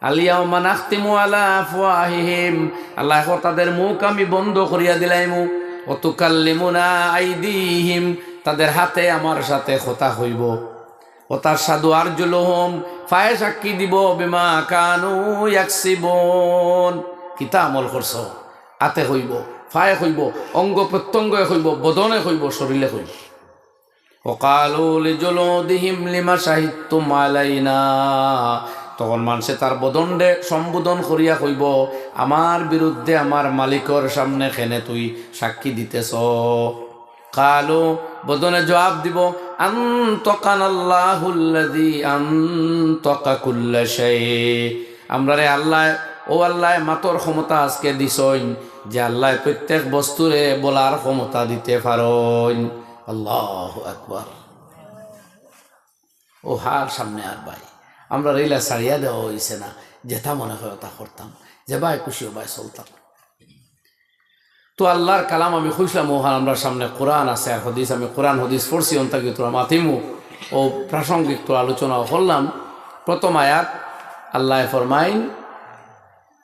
আল ইয়াউমা নাখতিমু আলা আফওয়াহিহিম, আল্লায় কর তাদের মুখ আমি বন্ধ করিয়া দিলাইমু। ওয়া তুকাল্লিমুনা আইদিহিম, তাদের হাতে আমার সাথে কথা কইবো। ওয়া তাশহাদু আরজুলুহুম, পায়ে সাক্ষী দিবো, বিমা কানু ইয়াকসিবুন, কিতা আমল করছো, আতে কইবো, পায়ে কইবো, অঙ্গ প্রত্যঙ্গে কইবো, বদনে কইবো, শরীরে কইবো। ওয়া ক্বালু লিজুলুদিহিম লিমা শাহিদতুম আলাইনা, তখন মানষে তার বদনরে সম্বোধন করিয়া কইবো, আমার বিরুদ্ধে আমার মালিকর সামনে কেনে তুই সাক্ষী দিতেছ? ক্বালু, বদনে জবাব দিবো, আনতাকানাল্লাহুল্লাযী আনতাকা কুল্লা শাই। আমরারে আল্লায়, অউ আল্লায় মাতর ক্ষমতা আজকে দিছইন, যে আল্লায় প্রত্যেক বস্তুরে বলার ক্ষমতা দিতে পারইন। আল্লাহু আকবার। অউ হাল সামনে আর ভাই, আমরারে ইলা ছাড়িয়া দেওয়া অইছে না, যেতা মনে কয় অতা করতাম, যেবায় খুশি অউবায় চলতাম। তো আল্লার কালাম আমি কইছলাম, অখান আমরার সামনে কোরআন আছে আর হাদিস, আমি কোরআন হাদিস পড়ছি, অন থাকি থুড়া মাতিমু, অউ প্রাসঙ্গিক থুড়া আলোচনাও করলাম। প্রথম আয়াত, আল্লায় ফরমাইন,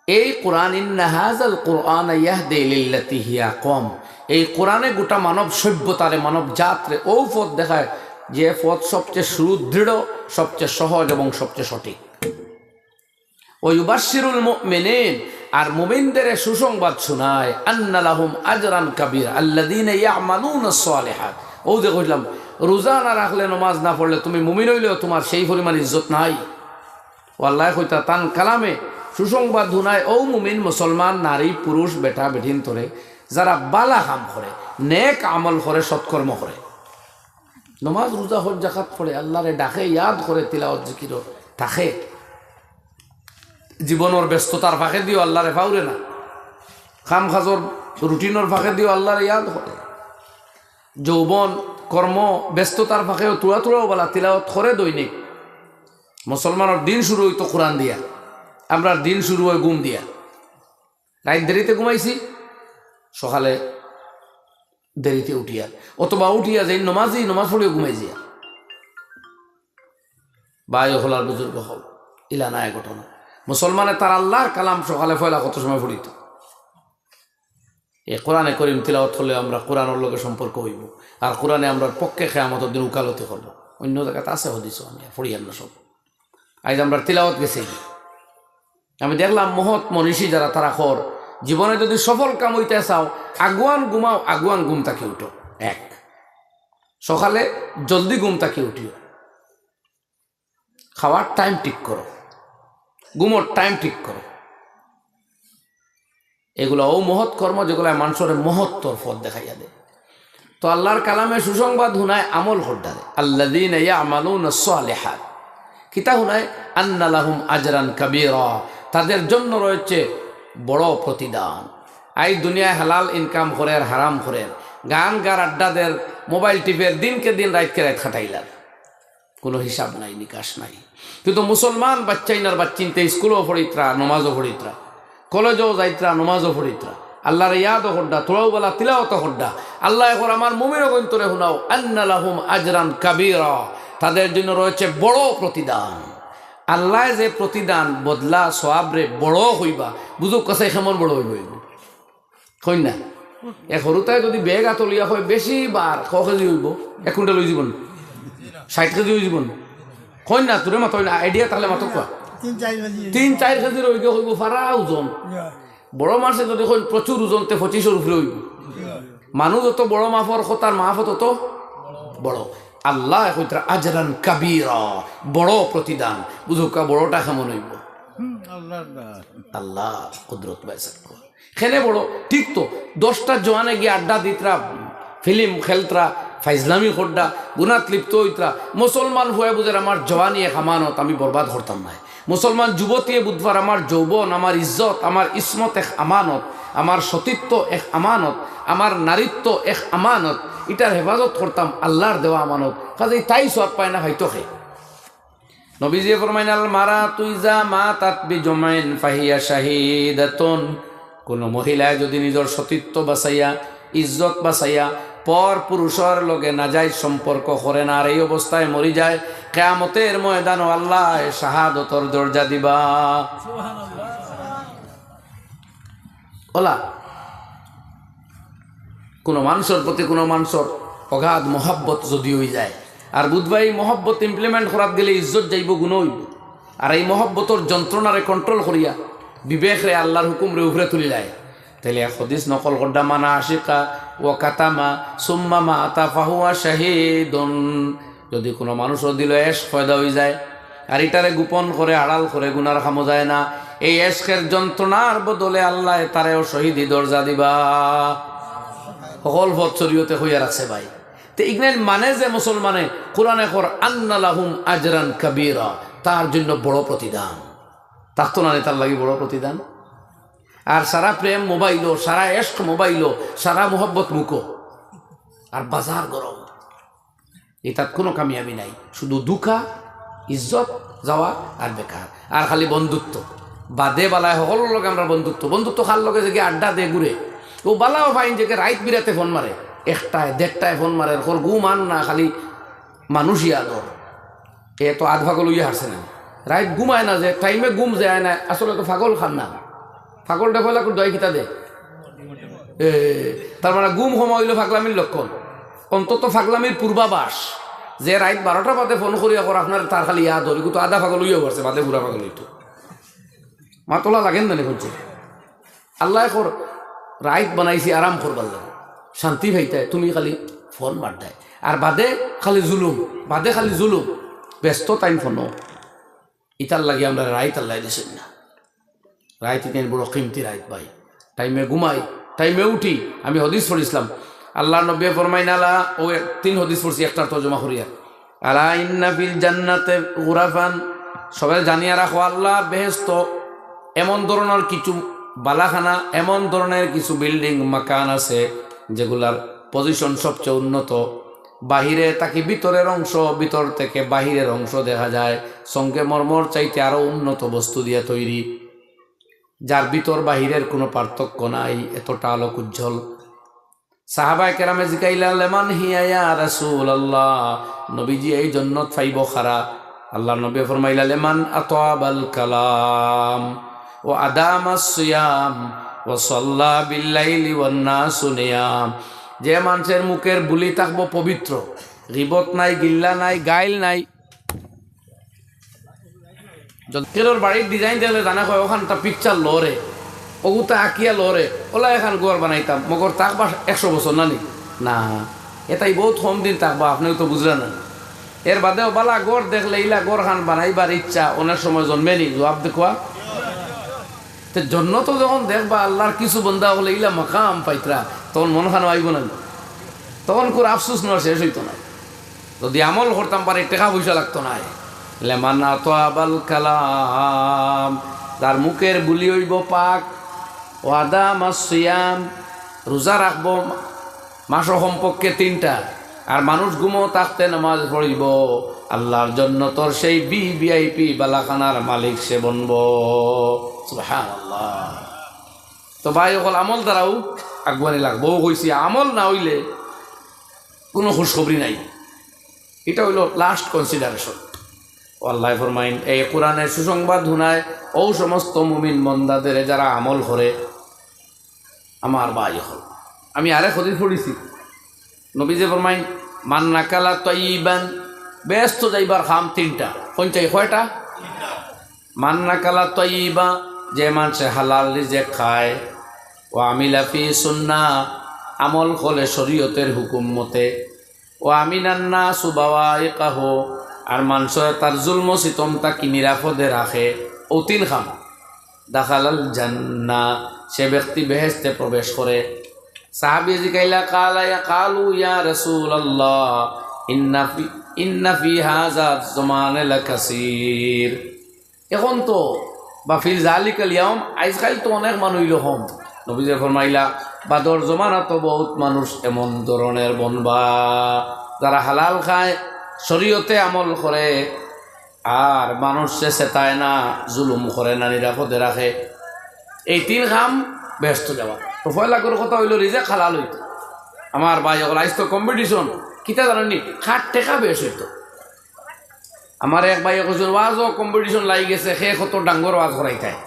এই কোরআন, ইন্না হাযাল কুরআনা ইয়াহদি লিল্লাতী হিয়া আকওয়াম, এই কোরআনে গোটা মানব সভ্যতারে, মানব জাতরে অউ পথ দেখায়, যে পথ সবচেয়ে সুদৃঢ়, সবচেয়ে সহজ এবং সবচেয়ে সঠিক। ওয়া ইউবাশশিরুল মুমিনিন, আর মুমিনদেরে সুসংবাদ শুনায়, আন্না লাহুম আজরান কাবীরা, আল্লাযীনা ইয়ামালুনাস সালিহাত। অউ যে কইলাম, রোজা না রাখলে, নমাজ না পড়লে, তুমি মুমিন অইলেও তুমার সেই পরিমাণ ইজ্জত নাই। অউ আল্লায় কইতা তান কালামে সুসংবাদ হুনায় অউ মুমিন মুসলমান নারী, পুরুষ, বেটা, বেটিন্তরে, যারা বালা কাম করে, নেক আমল করে, সৎকর্ম করে, নমাজ, রোজা, হজ, যাকাত পড়ে, আল্লারে ডাকে, ইয়াদ করে, তিলাওয়াত, জিকিরো থাকে। জীবনর ব্যস্ততার ফাঁকেদিও আল্লারে পাউরে না, কাম কাজর রুটিনর ফাঁকেদিও আল্লারে ইয়াদ করে। যৌবন, কর্ম, ব্যস্ততার ফাঁকেও থুড়া থুড়া অউবালা তিলাওয়াত করে দৈনিক। মুসলমানর দিন শুরু অইতো কোরআন দিয়া, আমরার দিন শুরু অয় ঘুম দিয়া। রাইত দেরিতে ঘুমাইছি, সকালে দেরিতে উঠিয়ার, অথবা উঠিয়া যেইন নমাজি, নমাজ পড়িয়া ঘুমাই যিয়ার। ভাই অকল আর বুজুর্গ অকল, ইলা নায় ঘটনা। মুসলমানে তার আল্লার কালাম সকালে পয়লা কত সময় পড়িতো? এ কোরআনে করিম তিলাওয়াত করলে আমরার কোরআনর লগে সম্পর্ক অইবো, আর কোরআনে আমরার পক্ষে কিয়ামতর দিন উকালতি করবো। অইন্য জাগাত আছে হাদিসো, আমি আর পড়িয়ার না সব। আইজ আমরার তিলাওয়াত গেছে। আমি দেখলাম মহৎ মনীষী যারা, তারা কর, জীবনে যদি সফল কাম অইতে চাও, আগুয়ান ঘুমাও, আগুয়ান ঘুম থাকি উঠো। এক, সকালে জলদি ঘুম থাকি উঠিও, খাওয়ার টাইম ঠিক করো, ঘুমর টাইম ঠিক করো। এগুলা অউ মহৎ কর্ম যেগুলায় মানষরে মহত্তর পথ দেখাইয়া দেয়। তো আল্লার কালামে সুসংবাদ হুনায় আমল করতারে, আল্লাযীনা ইয়ামালুনাস সালিহাত। কিতা হুনায়? আন্না লাহুম আজরান কাবীরা, তাদের জন্য রয়েছে বড় প্রতিদান। আইজ দুনিয়ায় হালাল ইনকাম করের, হারাম করের, গান গার, আড্ডা দের, মোবাইল টিপের, দিনকে দিন রাইতকে রাইত কাটাইলার। কুনু হিসাব নাই, নিকাশ নাই। কিন্তু মুসলমান বাইচ্চাইন্তর বাইচ্চাইন্তে স্কুলো পড়িতরা, নমাজো পড়িতরা, কলেজো যাইতরা, নমাজো পড়িতরা, আল্লারে ইয়াদও কররা, থুড়া অউবালা তিলাওয়াতও কররা। আল্লায় কর আমার মুমিন অকলতরে হুনাও, আন্না লাহুম আজরান কাবীরা, তাদের জন্য রয়েছে বড় প্রতিদান। আল্লায় যে প্রতিদান, বদলা, সওয়াবরে বড় কইবা, বুজুক্কা চাই কেমন বড় অইবো? কইন না? এক হুরুতায় যদি ব্যাগ আতো লইয়া কয়, বেশি বার ক কেজি অইবো? এক কুইন্টাল অইযিবো না? ষাইট কেজি অইযিবো না? কইন না, তোরে মাতো না, আইডিয়া তাইলে মাতো কুয়া। তিন চাইর কেজি। তিন চাইর কেজির অইগে কইবো, ফারা ওজন। ইয়া। বড় মানষে যদি কইন, প্রচুর ওজন, তে পঁচিশর উপরে অইবো। ইয়া। মানুষ যত বড় মাপর, কথার মাপ তত বড়। আল্লায় কইতরা, আজরান কাবীরা, বড় প্রতিদান। বুজুক্কা, বড়টা কেমন অইবো? হুম, আল্লার দান। আল্লার কুদরত বাইসাব। কেনে বড়? ঠিক তো, দশটা জোয়ানে গিয়া আড্ডা দিতরা, ফিল্ম খেলতরা, ফাইজলামি কররা, গুনাত লিপ্ত অইতরা। মুসলমান পুয়ায় বুজের, আমার জোয়ানি এক আমানত, আমি বরবাদ করতাম নায়। মুসলমান যুবতীয়ে বুজবার, আমার যৌবন, আমার ইজ্জত, আমার ইসমত এক আমানত, আমার সতীত্ব এক আমানত, আমার নারীত্ব এক আমানত, ইটার হেফাজত করতাম, আল্লার দেওয়া আমানত। কাজেই তাই সওয়াব পায় না, পাইতো কে? নবীজিয়ে ফরমাইন, আল মারাতু ইজা মাতাত বিজুমাইন ফাহিয়া শাহিদাতুন। কোনো মহিলায় যদি নিজর সতীত্ব বাঁচাইয়া, ইজ্জত বাঁচাইয়া, পর পুরুষর লগে নাজাইজ সম্পর্ক করে না, আর এই অবস্থায় মরি যায়, কিয়ামতের ময়দানো আল্লায় শাহাদতর দরজা দিবা। অলা, কোনো মানষর প্রতি কোনো মানষর অগাধ মহব্বত যদি অই যায়, আর বুঝবা এই মহব্বত implement করাত গেলে ইজ্জত যাইবো, গুনা অইবো, আর এই মহব্বতর যন্ত্রণারে control করিয়া বিবেকরে আল্লার হুকুমরে উপরে তুলিলায়, তাইলে এক হাদিস নকল কররা, "মান আশিকা ওয়া কাতামা সুম্মা মাতা ফাহুয়া শাহিদুন।" যদি কোনো মানষর দিলো এশক পয়দা অই যায়, আর ইটারে গোপন করে, আড়াল করে, গুনার কামো যায় না, এই এশকের যন্ত্রণার বদলে আল্লায় তারেও শহীদি দরজা দিবা। হকল পথ শরীয়তে কইয়া রাখছে ভাই। তে ইগনাইল মানে যে মুসলমানে কোরআনে কর, "আন্না লাহুম আজরান কাবীরা", তার জন্য বড় প্রতিদান। থাকতো না নি তার লাগি বড় প্রতিদান? আর সারা প্রেম মোবাইলো, সারা এশক মোবাইলো, সারা মোহব্বত মুখো, আর বাজার গরম। ইতাত কোনো কামিয়াবি নাই, শুধু ধুকা, ইজ্জত যাওয়া আর বেকার। আর খালি বন্ধুত্ব বাদে বালায় হকলর লগে আমরা বন্ধুত্ব, বন্ধুত্ব কার লগে যে গিয়া আড্ডা দে ঘুরে, ও বালাও পাইন যে রাইত বিরাতে ফোন মারে, একটায় দেড়টায় ফোন মারে, এরকর ঘুম আর না, খালি মানুষই আদর। এ তো আধ পাগল অইয়া হারছে না, রাইত ঘুমায় না, যে টাইমে ঘুম যায় না, আসলে তো পাগল খান না। পাগল ডেফলা করে দোয়াই কিতা দে? এ, তার মানে ঘুম কমা অইলো পাগলামির লক্ষণ, অন্তত পাগলামির পূর্বাভাস। যে রাইত বারোটা বাদে ফোন করিয়া কর আপনার, তার খালি ইয়া ধরি, কিন্তু আধা পাগল অইয়া পারছে, বাদে পুরা পাগল অইতো। মাতলা লাগেন না নি কইছে? আল্লায় কর রাইত বানাইছি আরাম করবার লাগি, শান্তি পাইতায়, তুমি খালি ফোন মারতায়। আর বাদে খালি জুলুম, বাদে খালি জুলুম, ব্যস্ত টাইম ফোনো। ইতার লাগি আমরা রাইত আল্লায় দিছইন না। রাইত ইতাইন বড় কিমতি রাইত ভাই। টাইমে ঘুমাই, টাইমে উঠি। আমি হাদিস পড়ছিলাম, আল্লার নবী ফরমাইন, আলা, ও এক, তিন হাদিস পড়ছি, একটার তর্জমা করিয়া। আলা ইন্না ফিল জান্নাতে গুরাফান, সবে জানিয়া রাখো, আল্লার বেহেস্ত এমন ধরনের কিছু বালাখানা, এমন ধরনের কিছু বিল্ডিং, মাকান আছে, যেগুলার পজিশন সবচেয়ে উন্নত। বাহিরে থাকি ভিতরের অংশ, ভিতর থেকে বাহিরের অংশ দেখা যায়। সঙ্গে মর্মর চাইতে আরো উন্নত বস্তু দিয়া তৈরি, যার ভিতর বাহিরের কোনো পার্থক্য নাই, এতটা আলোক উজ্জ্বল। সাহাবায়ে কেরামে জিকাইলা, "লেমান হিয়া ইয়া রাসূলুল্লাহ?" নবীজি, এই জন্নত পাইবো কারা? আল্লার নবী ফরমাইলা, "লেমান আতাবাল কালাম ওয়া আদামাস সিয়াম ওয়া সাল্লা বিল লাইলি ওয়ান নাসু নিয়াম।" যে মানষের মুখের বুলি থাকবো পবিত্র, গিবত নাই, গিল্লা নাই, গাইল নাই। যত কেউর বাড়ির ডিজাইন দেখলে জানা কয়, ওখানটা পিকচার লরে, ওগুতা আঁকিয়া লরে, ওলা এখান ঘর বানাইতাম, মগর থাকবা একশো বছর না নি? না, এটাই বহুত কম দিন থাকবা, আপনেও তো বুঝলেন না। এর বাদেও বালা ঘর দেখলে ইলা ঘর খান বানাইবার ইচ্ছা অনেক সময় জন্মে নি, জবাব দেখুয়া। তে জন্নত যখন দেখবা, আল্লার কিছু বন্দা অকলে ইলা মাকাম পাইতরা, তখন মন খানো আইবো না নি? তখন কুর আফসোস নেওয়া শেষ অইতো না। যদি আমল করতাম পারি, টেকা পয়সা লাগতো নায়। লেমান আতাবাল কালাম, যার মুখের বুলি অইবো পাক, ওয়া আদামাস সিয়াম, রোজা রাখবো মাসো কমপক্ষে তিনটা, আর মানুষ ঘুমো থাকতে নামাজ পড়িবো, আল্লার জন্নতর সেই ভি ভি আই পি বালাখানার মালিক সে বনবো। সুবহানাল্লাহ। তো ভাই অকল, আমল দ্বারাও আগুয়ানি লাগবো। ও কইছি, আমল না অইলে কোনো খুশখবরি নাই। এটা অইলো last consideration। ও আল্লায় ফরমাইন, এই কোরআনের সুসংবাদ হুনায় ও সমস্ত মুমিন বন্দাদের যারা আমল করে, আমার ভাই অকল। আমি আরেক হাদিস পড়ছি, নবীজি ফরমাইন, "মান আকালা তাইয়িবান", বেহেস্তো যাইবার কাম তিনটা। কোন চাই, কয়টা? "মান আকালা তাইয়িবা", যে মানষে হালাল রিজেক খায়, "ওয়া আমিলা ফি সুন্নাহ", আমল করে শরীয়তের হুকুম মতে, "ওয়া আমিনান নাসু বাওয়াইকাহু", আর মানষে তার জুলম সিতম থাকি নিরাপদে রাখে, ও তিন কাম, "দাখালাল জান্নাহ", সে ব্যক্তি বেহেশতে প্রবেশ করে। সাহাবী জিকাইলা, কালা ইয়া, কালু ইয়া রাসূলুল্লাহ, ইন্না ফি, ইন্না ফি হাযা জামানে লাকাসীর। এখন তো, বা ফি যালিকাল ইয়াউম, আইজকাইল তো অনেক মানুষ অইলো কম। নবীজি ফরমাইলা, বাদর জমানাত তো বহুত মানুষ এমন ধরনের বনবা, যারা হালাল খায়, শরীয়তে আমল করে, আর মানুষরে চেতায় না, জুলুম করে না, নিরাপদে রাখে। এই তিন কাম বেহেস্তো যাওয়া। তো পয়লাকর কথা অইলো রিজেক হালাল অইতো। আমার ভাই অকল, আইজ তো কম্পিটিশন, কিতা জানইন নি, কার টেকা বেশ অইতো। আমার এক ভাইয়ে কইছইন, ওয়াজও কম্পিটিশন লাগি গেছে, কে কত ডাঙ্গর ওয়াজ করাইতায়।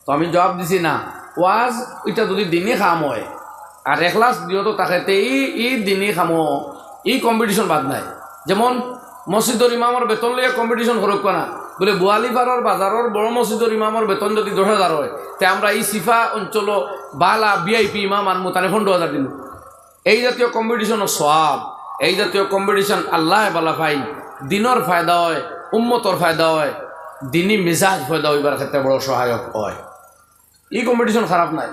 তো আমি জবাব দিছি, না, ওয়াজ ইটা যুদি দিনি কাম অয়, আর এখলাস দিও তো তাকে, তে ই, ই দিনি কামো, ই কম্পিটিশন বাদ নাই। যেমন মসজিদর ইমামর বেতন লইয়া কম্পিটিশন করউক্কা না, বুলে বুয়ালিপাড়ার বাজারর বড় মসজিদর ইমামর বেতন যুদি দশ হাজার অয়, তে আমরা ই সিফা অঞ্চলো বালা ভিআইপি ইমাম আনমু, তানে পনরো হাজার দিমু। এই জাতীয় কম্পিটিশনও সওয়াব, এই জাতীয় কম্পিটিশন আল্লায় বালা পাইন, দিনর ফায়দা অয়, উম্মতর ফায়দা অয়, দিনি মিজাজ পয়দা অইবার ক্ষেত্রে বড় সহায়ক অয়। ই কম্পিটিশন খারাপ নায়।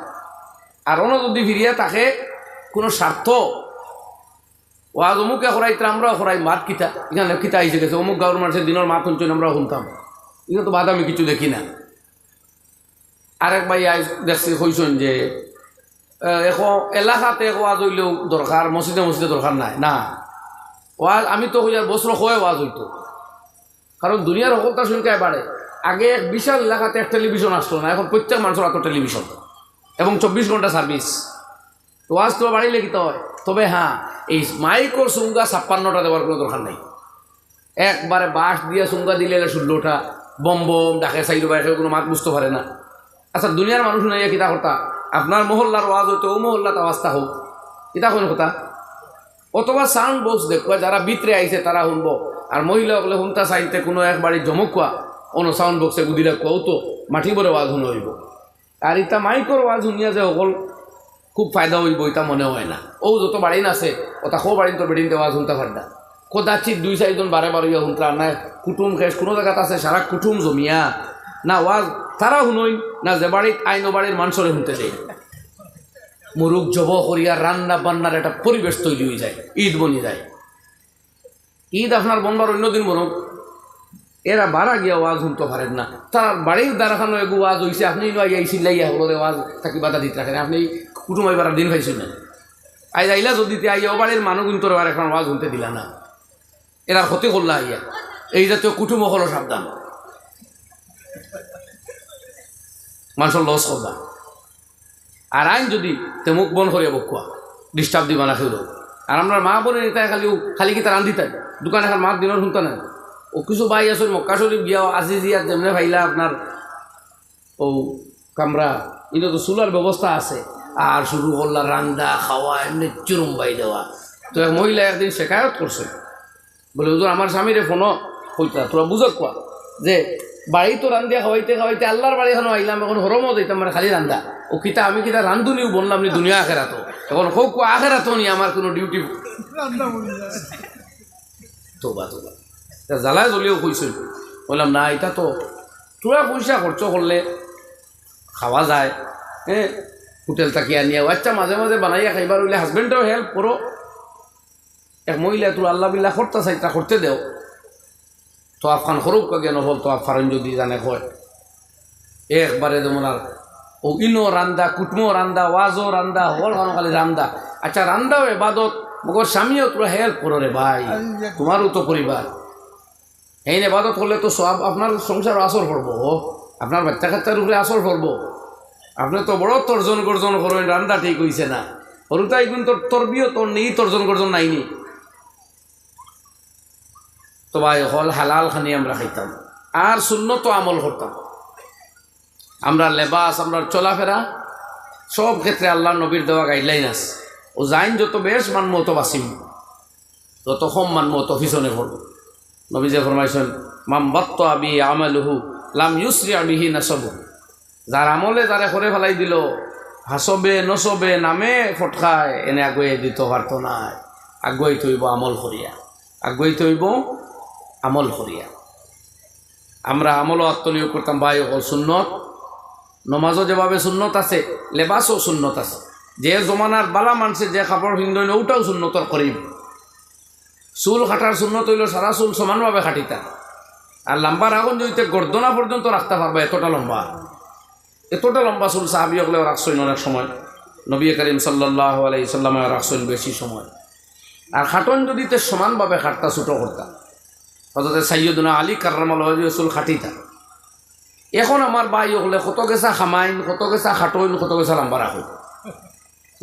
আর অনো যুদি ফিরিয়া থাকে কুনু স্বার্থ, ওয়াজ অমুকে করাইতরা, আমরাও করাই, মাত কিতা, ইখানো কিতা আইছে গেছে, অমুক গাউর মানষে দিনর মাত হুনছইন, আমরাও হুনতাম, ইখানো তো বাদ আমি কিচ্ছু দেখি না। আরেক ভাই আইজ দেখছি কইছইন যে, আহ, এখন এলাকাত এক ওয়াজ অইলেও দরকার, মসজিদে মসজিদে দরকার নাই। না, ওয়াজ আমি তো কইয়ার বছরো কয় ওয়াজ অইতো, কারণ দুনিয়ার হকলতার সংখ্যায় বাড়ে। আগে এক বিশাল এলাকাত এক টেলিভিশন আছলো না, এখন প্রত্যেক মানষর আতো টেলিভিশন এবং চব্বিশ ঘন্টা সার্ভিস। তো ওয়াজ তো বাড়াইলে কিতা অয়? তবে হ্যাঁ, এই মাইকর চুঙ্গা ছাপ্পান্নটা দেওয়ার কুনু দরকার নাই। একবারে বাঁশ দিয়া চুঙ্গা দিলে ষোলোটা, বম বম ডাকে, চাইরোবায় কেউ কুনু মাত বুঝতো পারে না। আচ্ছা, দুনিয়ার মানুষ হুনাইয়া কিতা করতা? আপনার মহল্লার ওয়াজ অইতো, অউ মহল্লাত আওয়াজটা অউক, ইটা কুন কথা? অথবা সাউন্ড বক্স দেখবা, যারা ভিতরে আইছে তারা হুনবো, আর মহিলা অকলে হুনতা চাইন তে কুনু এক বাড়িত জমউক্কা, অনো সাউন্ড বক্সে গুদি রাখবা, অউ তো মাটি ভরে ওয়াজ হুনা অইবো। আর ইতা মাইকর ওয়াজ হুনিয়া যে হকল খুব ফায়দা অইবো, ইতা মনে অয় না। অউ যত বাড়িন আছে, অতা কও বাড়িন তো বেটিন্তে ওয়াজ হুনতা পাররা। কদাচিৎ দুই চাইরজন বারে বারে অইয়া হুনতা, আর নায় কুটুম খেশ কুনু জাগাত আছে, সারা কুটুম জমিয়া না ওয়াজ তারা হুনইন, না যে বাড়িত আইন অউ বাড়ির মানষরে হুনতে দেইন। মুরুগ জবো করিয়া রান্না বান্নার একটা পরিবেশ তৈরি অইযায়, ঈদ বনি যায়। ঈদ আপনার বনবার অইন্য দিন বরং এরা বারা গিয়া ওয়াজ হুনতো পারইন না। তারার বাড়ির দ্বারখানো এগু ওয়াজ অইছে, আপনে ইনো আইয়া ইসিল্লাইয়া হকলরে ওয়াজ থাকি বাধা দিতরা কেনে, আপনে কুটুম আইবার দিন পাইছইন না। আইজ আইলা যুদি তে আইয়া অউ বাড়ির মানুষ ইন্তরে আর একখান ওয়াজ হুনতে দিলা না, এরার ক্ষতি করলা আইয়া। এই জাতীয় কুটুম অকলও সাবধান, মানষর লস করবা। আর আইন যুদি তে মুখ বন্ধ করিয়া বউক্কা, ডিস্টার্ব দিবা না কেউরে। আর আমরার মা বইন ইতায় খালি, খালি কিতা রান্দিতা, দোকান এখান মাত দিনর হুনতা নায়। অউ কিছু ভাই আছইন মক্কা শরীফ গিয়াও, আজিজিয়াত যেমনে পাইলা আপনার অউ কামরা, ইনো তো চুলার ব্যবস্থা আছে, আর শুরু করলা রান্দা খাওয়া, এমনে চুরুম বাই দেওয়া। তো এক মহিলা একদিন শেকায়ত করছে, বুলে, "হুজুর, আমার স্বামীরে ফোনো কইতা, থুড়া বুঝউক্কা যে বাড়িত তো রান্দিয়া খাওয়াইতে খাওয়াইতে আল্লার বাড়ি খানো আইলাম, এখন হরমও যাইতাম, মানে খালি রান্দা। অউ কিতা, আমি কিতা রান্ধুনিউ বনলাম নি দুনিয়া আখেরাতো? এখন কউক্কা আখেরাতো নি আমার কুনু ডিউটি।" তওবা, তওবা। তে জ্বালায় জ্বলিয়াউ কইছইন। কইলাম, "না, ইতা তো থুড়া পয়সা খরচ করলে খাওয়া যায়, হ্যাঁ, হোটেল থাকি আনিয়া। আচ্ছা, মাঝে মাঝে বানাইয়া খাইবার অইলে হাজবেন্ডেও হেল্প করো।" এক মহিলা তো আল্লা বিল্লা করতা চাইতা, করতে দেও। তওয়াফ খান করউক্কা গিয়া নফল তওয়াফ, ফারইন যুদি জানে কয়। একবারে যেমন আর অউ ইনো রান্দা, কুটুমও রান্দা, ওয়াজও রান্দা, হকল খানো খালি রান্দা। আচ্ছা, রান্দাও এবাদত, মগর স্বামীও থুড়া হেল্প করো রে ভাই, তুমারও তো পরিবার। হেইন এবাদত করলে তো সওয়াব, আপনার সংসারো আসর পড়বো, আপনার বাইচ্চা কাইচ্চার উপরে আসর পড়বো। আপনে তো বড় তর্জন গর্জন করইন, রান্দা ঠিক অইছে না। হুরুতাইগুইন্তর তরবিয়ত অর নি, তর্জন গর্জন নাই নি। তো ভাই অকল, হালাল খানি আমরা খাইতাম, আর সুন্নতো আমল করতাম। আমরার লেবাস, আমরার চলাফেরা, সব ক্ষেত্রে আল্লার নবীর দেওয়া গাইডলাইন আছে। অউ যাইন যত বেশ মানমু, অত বাচিমু, যত কম মানমু, অত পিছনে পড়মু। নবীজিয়ে ফরমাইছইন, "মান বাত্তাআ বিহি আমালুহু লাম ইউসরি বিহি নাসাবুহু।" যার আমলে যারে করে ফালাই দিলো, হাসবে নসবে নামে ফটকায়, এনে আগুয়াই দিতো পারতো নায়। আগুয়াইতে অইবো আমল করিয়া, আগুয়াইতে অইবো আমল করিয়া। আমরা আমলও আত্মনিয়োগ করতাম, ভাই অকল, সুন্নত, নমাজও যেভাবে সুন্নত আছে, লেবাসও সুন্নত আছে। যে জমানার বালা মানষে যে কাপড় পিন্দইন, অউটাও সুন্নতর করিব। চুল কাটার সুন্নত অইলো সারা চুল সমানভাবে কাটিতা, আর লাম্বা রাখইন যুদি তে গর্দনা পর্যন্ত রাখতা পারবা, এতটা লম্বা, এতটা লম্বা চুল সাহাবি অকলেও রাখছইন অনেক সময়, নবী করিম সাল্লাল্লাহু আলাইহি সাল্লামেও রাখছইন বেশি সময়। আর কাটইন যুদি তে সমানভাবে কাটতা, ছোট করতা। হযরতে সাইয়্যিদুনা আলী কাররামাল্লাহু ওয়াজহাহু চুল কাটিতা। এখন আমার ভাই অকলে কত গেছা খামাইন, কত গেছা খাটইন, কত গেছা লাম্বা রাখইন।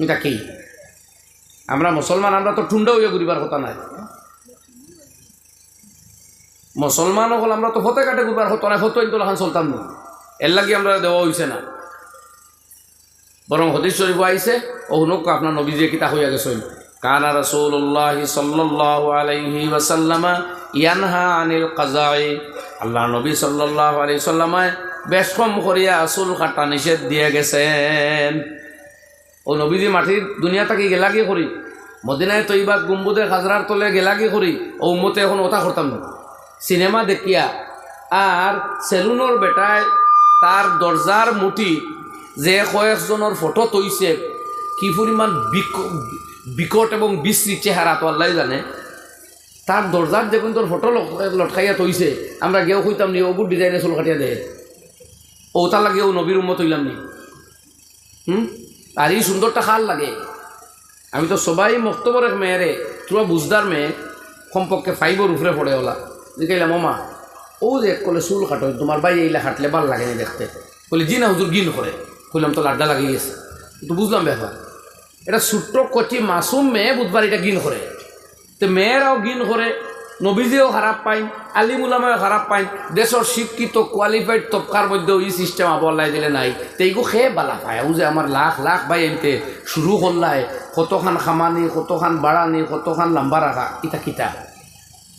ইটা কি? আমরা মুসলমান, আমরা তো ঠুন্ডা অইয়া ঘুরিবার কথা নায়। মুসলমান অকল আমরা তো ফতে কাটে ঘুরবার কথা নায়, ফতে ইন্তলাখান চলতাম না। এর লাগি আমরা দেওয়া অইছে না। বরং হাদিস শরীফো আইছে, অউ হুনউক্কা আপনার নবীজিয়ে কিতা কইয়া গেছইন। কানা রাসূলুল্লাহি সাল্লাল্লাহু আলাইহি ওয়াসাল্লামা ইয়ানহা আনিল কাযাই। আল্লাহর নবী সাল্লাল্লাহু আলাইহি ওয়াসাল্লামে বেশ কম করিয়া চুল কাটা নিষেধ দিয়া গেছেন। অউ নবীজি মাটির দুনিয়া থাকি গেলাগি করি, মদিনায় তৈবাত গুম্বুদে খাজরার তলে গেলাগি করি, অউ উম্মতে এখন অতা করতাম না। সিনেমা দেখিয়া আর সেলুনর বেটায় তার দরজার মুঠি যে কয়েকজনর ফটো তইছে, কি পরিমাণ বিক-, বিকট এবং বিশ্রী চেহারা তো আল্লায় জানে। তার দরজার যে কুন্তর ফটো লট-, লটকাইয়া তইছে, আমরা গিয়াও কইতাম নি, "অগুর ডিজাইনে চুল কাটিয়া দে।" অউ তার লাগি অউ নবীর উম্মত অইলাম নি? হুম? আর ই সুন্দরটা কার লাগে? আমি তো সবাই মক্তবর এক মেয়েরে, তুরা বুঝদার মেয়ে, কমপক্ষে ফাইভর উপরে পড়ে অলা। জিকাইলাম, "ওমা, অউ যে এককলে চুল কাটো, তুমার ভাইয়ে ইলা কাটলে ভালা লাগে নি দেখতে?" কইলে, "জি না হুজুর, ঘিন করে।" কইলাম, "তো লাড্ডা লাগি গেছে।" তো বুঝলাম ব্যাপার। ইটা ছোট্ট কচি মাসুম মেয়ে বুঝবার ইটা ঘিন করে। তে মেয়েরাও ঘিন করে, নবীজিও খারাপ পাইন, আলিম উলামায়ও খারাপ পাইন, দেশর শিক্ষিত qualified তবকার মধ্যেও ই system আবু আল্লায় দিলে নাই। তে ইগু কে ভালা পায়? অউ যে আমার লাখ লাখ ভাইয়াইন্তে শুরু করলায়, কতখান খামানি, কতখান বাড়ানি, কতখান লাম্বা রাখা, ইতা কিতা?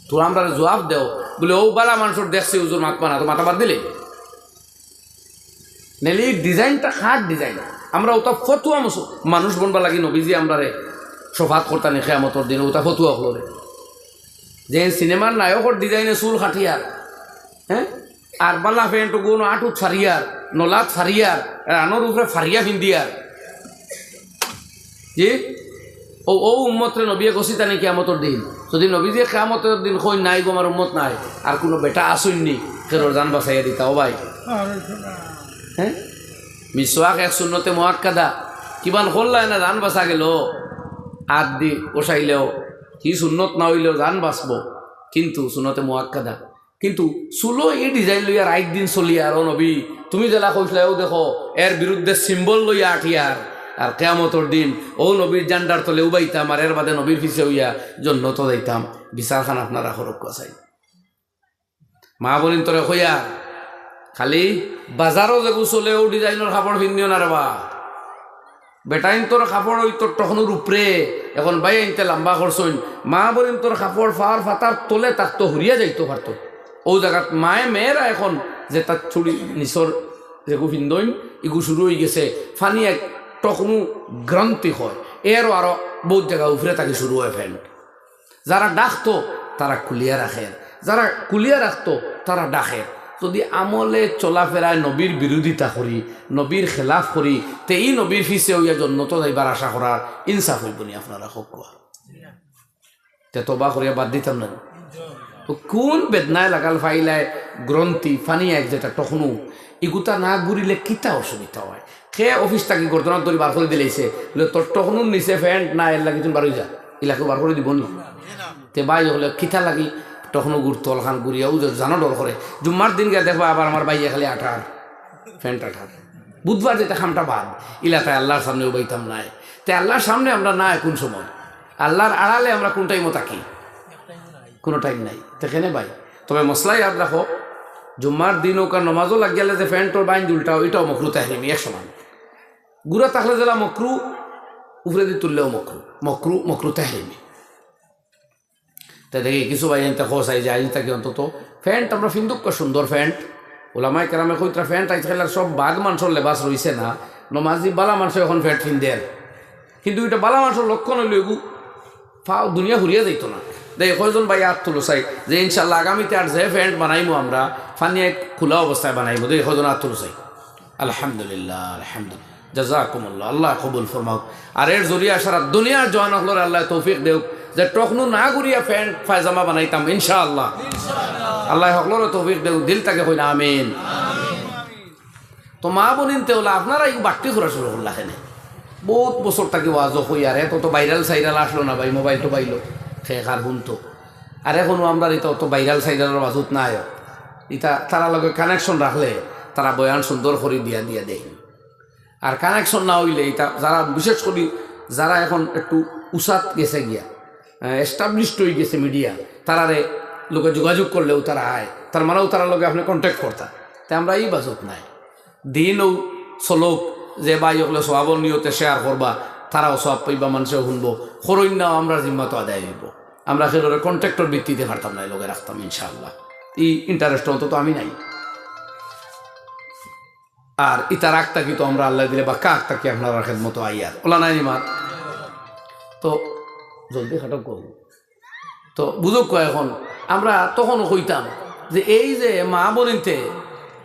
তো আমরারে জুয়াব দেও, বুলে, "অউ ভালা মানষর দেখছি হুজুর, মাতবা না, তো মাথা বাদ দিলে।" নাইলে ই design টা কার design? আমরা অতা ফতুয়া মুস-, মানুষ বনবার লাগি নবীজি আমরারে শফাত করতা নি কিয়ামতর দিন, অতা ফতুয়া অকলরে। যে সিনেমার নায়কর design এ চুল কাটিয়ার, হ্যাঁ? আর ভালা pant অগুন আটুত ফারিয়ার, নলাত ফারিয়ার, রানর উপরে ফারিয়া ফিন্দিয়ার। জি? অউ, অউ উম্মতরে নবীয়ে গছিতা নি কিয়ামতর দিন। যদি নবীজিয়ে কিয়ামতর দিন কইন, "না, ইগু আমার উম্মত নায়", আর কুনু বেটা আছইন নি, কেরর জান বাচাইয়া দিতা, ও ভাই? হ্যাঁ? মিসওয়াক এক সুন্নতে মুআক্কাদা। কিমান করলায় না, জান বাচা গেল। আত দি ওসাইলেও, হি সুন্নত না অইলেও জান বাচবো। কিন্তু সুন্নতে মুআক্কাদা। কিন্তু চুলো ই design লইয়া রাইত দিন চলিয়ার, ও নবী, তুমি যেলা কইছলায়, অউ দেখো, এর বিরুদ্ধে symbol লইয়া আটিয়ার। আর কিয়ামতর দিন অউ নবীর জান্ডার তলে উবাইতাম, আর এর বাদে নবীর পিছে অইয়া জন্নতো যাইতাম। বিচারখান আপনারা করউক্কা চাই। মা বইনতরে কইয়ার, খালি বাজারো যেগু চলে অউ design র কাপড় ফিন্দিও না রে বা। বেটাইন্তর কাপড় অইতো টখনুর উপরে, এখন ভাইয়াইন্তে লাম্বা করছইন। মা বইনতর কাপড় পাওর পাতার তলে থাকতো, হুরিয়া যাইতো পারতো। অউ জাগাত মায়ে মেয়েরা এখন যেতা চুড়ি নিচর যেগু ফিন্দইন, ইগু শুরু অইগেছে। ফানি এক টখনু গ্রন্থি কয়, এরও আরো বউত জাগা উপরে থাকি শুরু অয় pant। যারা ডাকতো, তারা খুলিয়া রাখের, যারা খুলিয়া রাখতো, তারা ডাকের। যদি আমলে চলাফেরায় নবীর বিরোধিতা করি, নবীর খেলাফ করি, তে ই নবীর পিছে অইয়া জন্নতো যাইবার আশা করার ইনসাফ অইবো নি আপনারা কউক্কা? তে তওবা করিয়া বাদ দিতাম না। তো কুন বেদনায় লাগাল ফাইলায় গ্রন্থি, ফানি এক যেতা টখনু, ইগুতা না ঘুরিলে কিতা অসুবিধা অয়? কে অফিস থাকি গর্দনাত ধরি বার করি দিলাইছে, বুলে, "তোর টখনুর নিচে pant নাই, এর লাগি তুই বার অই যা।" ইলাকে বার করি দিবো নি? তে ভাই অকলে কিতা লাগি টখনু ঘুরতো, অলখান ঘুরিয়া, অউ যে জানো ডর করে। জুম্মার দিন গিয়া দেখবা আবার আমার ভাইয়ে খালি আটার, pant আটার। বুধবার যেতা কামটা বাদ, ইলা তাই আল্লাহর সামনে উবাইতাম নায়। তে আল্লাহর সামনে আমরা নায় কুন সময়? আল্লাহর আড়ালে আমরা কুন time ও থাকি? কুনু time নাই। তে কেনে ভাই? তবে মসলা ইয়াদ রাখো, জুম্মার দিন অউক্কা নমাজো লাগিয়ালে যে pant র বাইন উল্টাও, ইটাও মকরু তাহরিমি এক সমান। গুড়া থাকলে যেলা মকরু, উপরেদি তুললেও মকরু, মকরু, মকরু তাহরিমি। তে দেখি কিছু ভাইয়াইন্তে কও চাই যে আইজ থাকি অন্তত pant আমরা ফিন্দুক্কা, সুন্দর pant। উলামায়ে কেরামে কইতরা pant আইজকাইল আর সব বাদ মানষর লেবাস রইছে না, নমাজি বালা মানষে এখন pant ফিন্দের। কিন্তু ইটা বালা মানষর লক্ষণ অইলো এগু ফাও দুনিয়া হুরিয়া যাইতো না। দেখি কয়জন ভাই আত তুলো চাই যে ইনশাআল্লাহ আগামীতে আর যে pant বানাইমু আমরা, ফানি এক খোলা অবস্থায় বানাইমু। দেখি কয়জন আত তুলো চাই। আলহামদুলিল্লাহ, আলহামদুলিল্লাহ। জাযাকুমুল্লাহ, আল্লায় কবুল ফরমাউক। আর এর জরিয়া সারা দুনিয়ার জওয়ান অকলরে আল্লায় তৌফিক দেউক যে টখনু না ঘুরিয়া pant পায়জামা বানাইতাম ইনশাআল্লাহ। আল্লায় হকলরে তৌফিক দেউক, দিল থাকি কইন আমিন। তো মা বইনতে অলা আপনারা ইগু বাট্টি করা শুরু করলা কেনে? বউত বছর থাকি ওয়াজও কইয়ার, এত তো viral সাইরাল আসলো না ভাই, mobile টোবাইলো, কে কার হুনতো। আর এখনো আমরার ইতা অত viral সাইরালর ওয়াজুত নাই। ইতা তারার লগে connection রাখলে তারা বয়ান সুন্দর করি দিয়া দিয়া দেইন। আর কানেকশন না অইলে ইতা যারা, বিশেষ করি যারা এখন একটু উসাত গেছে গিয়া, এস্টাবলিশড অই গেছে মিডিয়া, তারারে লগে যোগাযোগ করলেও তারা আয়, তার মানেও তারার লগে আপনে কন্ট্যাক্ট করতা। তে আমরা ই বাজত নাই। দিনও চলউক, যে ভাই অকলে সওয়াবর নিয়তে শেয়ার করবা, তারাও সওয়াব পাইবা, মানষেও হুনবো, করইন নাও, আমরার জিম্মা তো আদায় অইবো। আমরা কেউরে কন্ট্যাক্টর ভিত্তিতে পারতাম না, লগে রাখতাম ইনশাআল্লাহ। ই ইন্টারেস্ট অন্তত আমি নাই। আর ইতা রাখতা কি তো আমরা আল্লাহ দিলে বাক্কা আখতা কি আপনারার খেদমতো আইয়ার। ওলা নাই নি মাত? তো জলদি খাটক করবো। তো বুঝউক্কা, এখন আমরা তখনও কইতাম যে এই যে মা বনিন্তে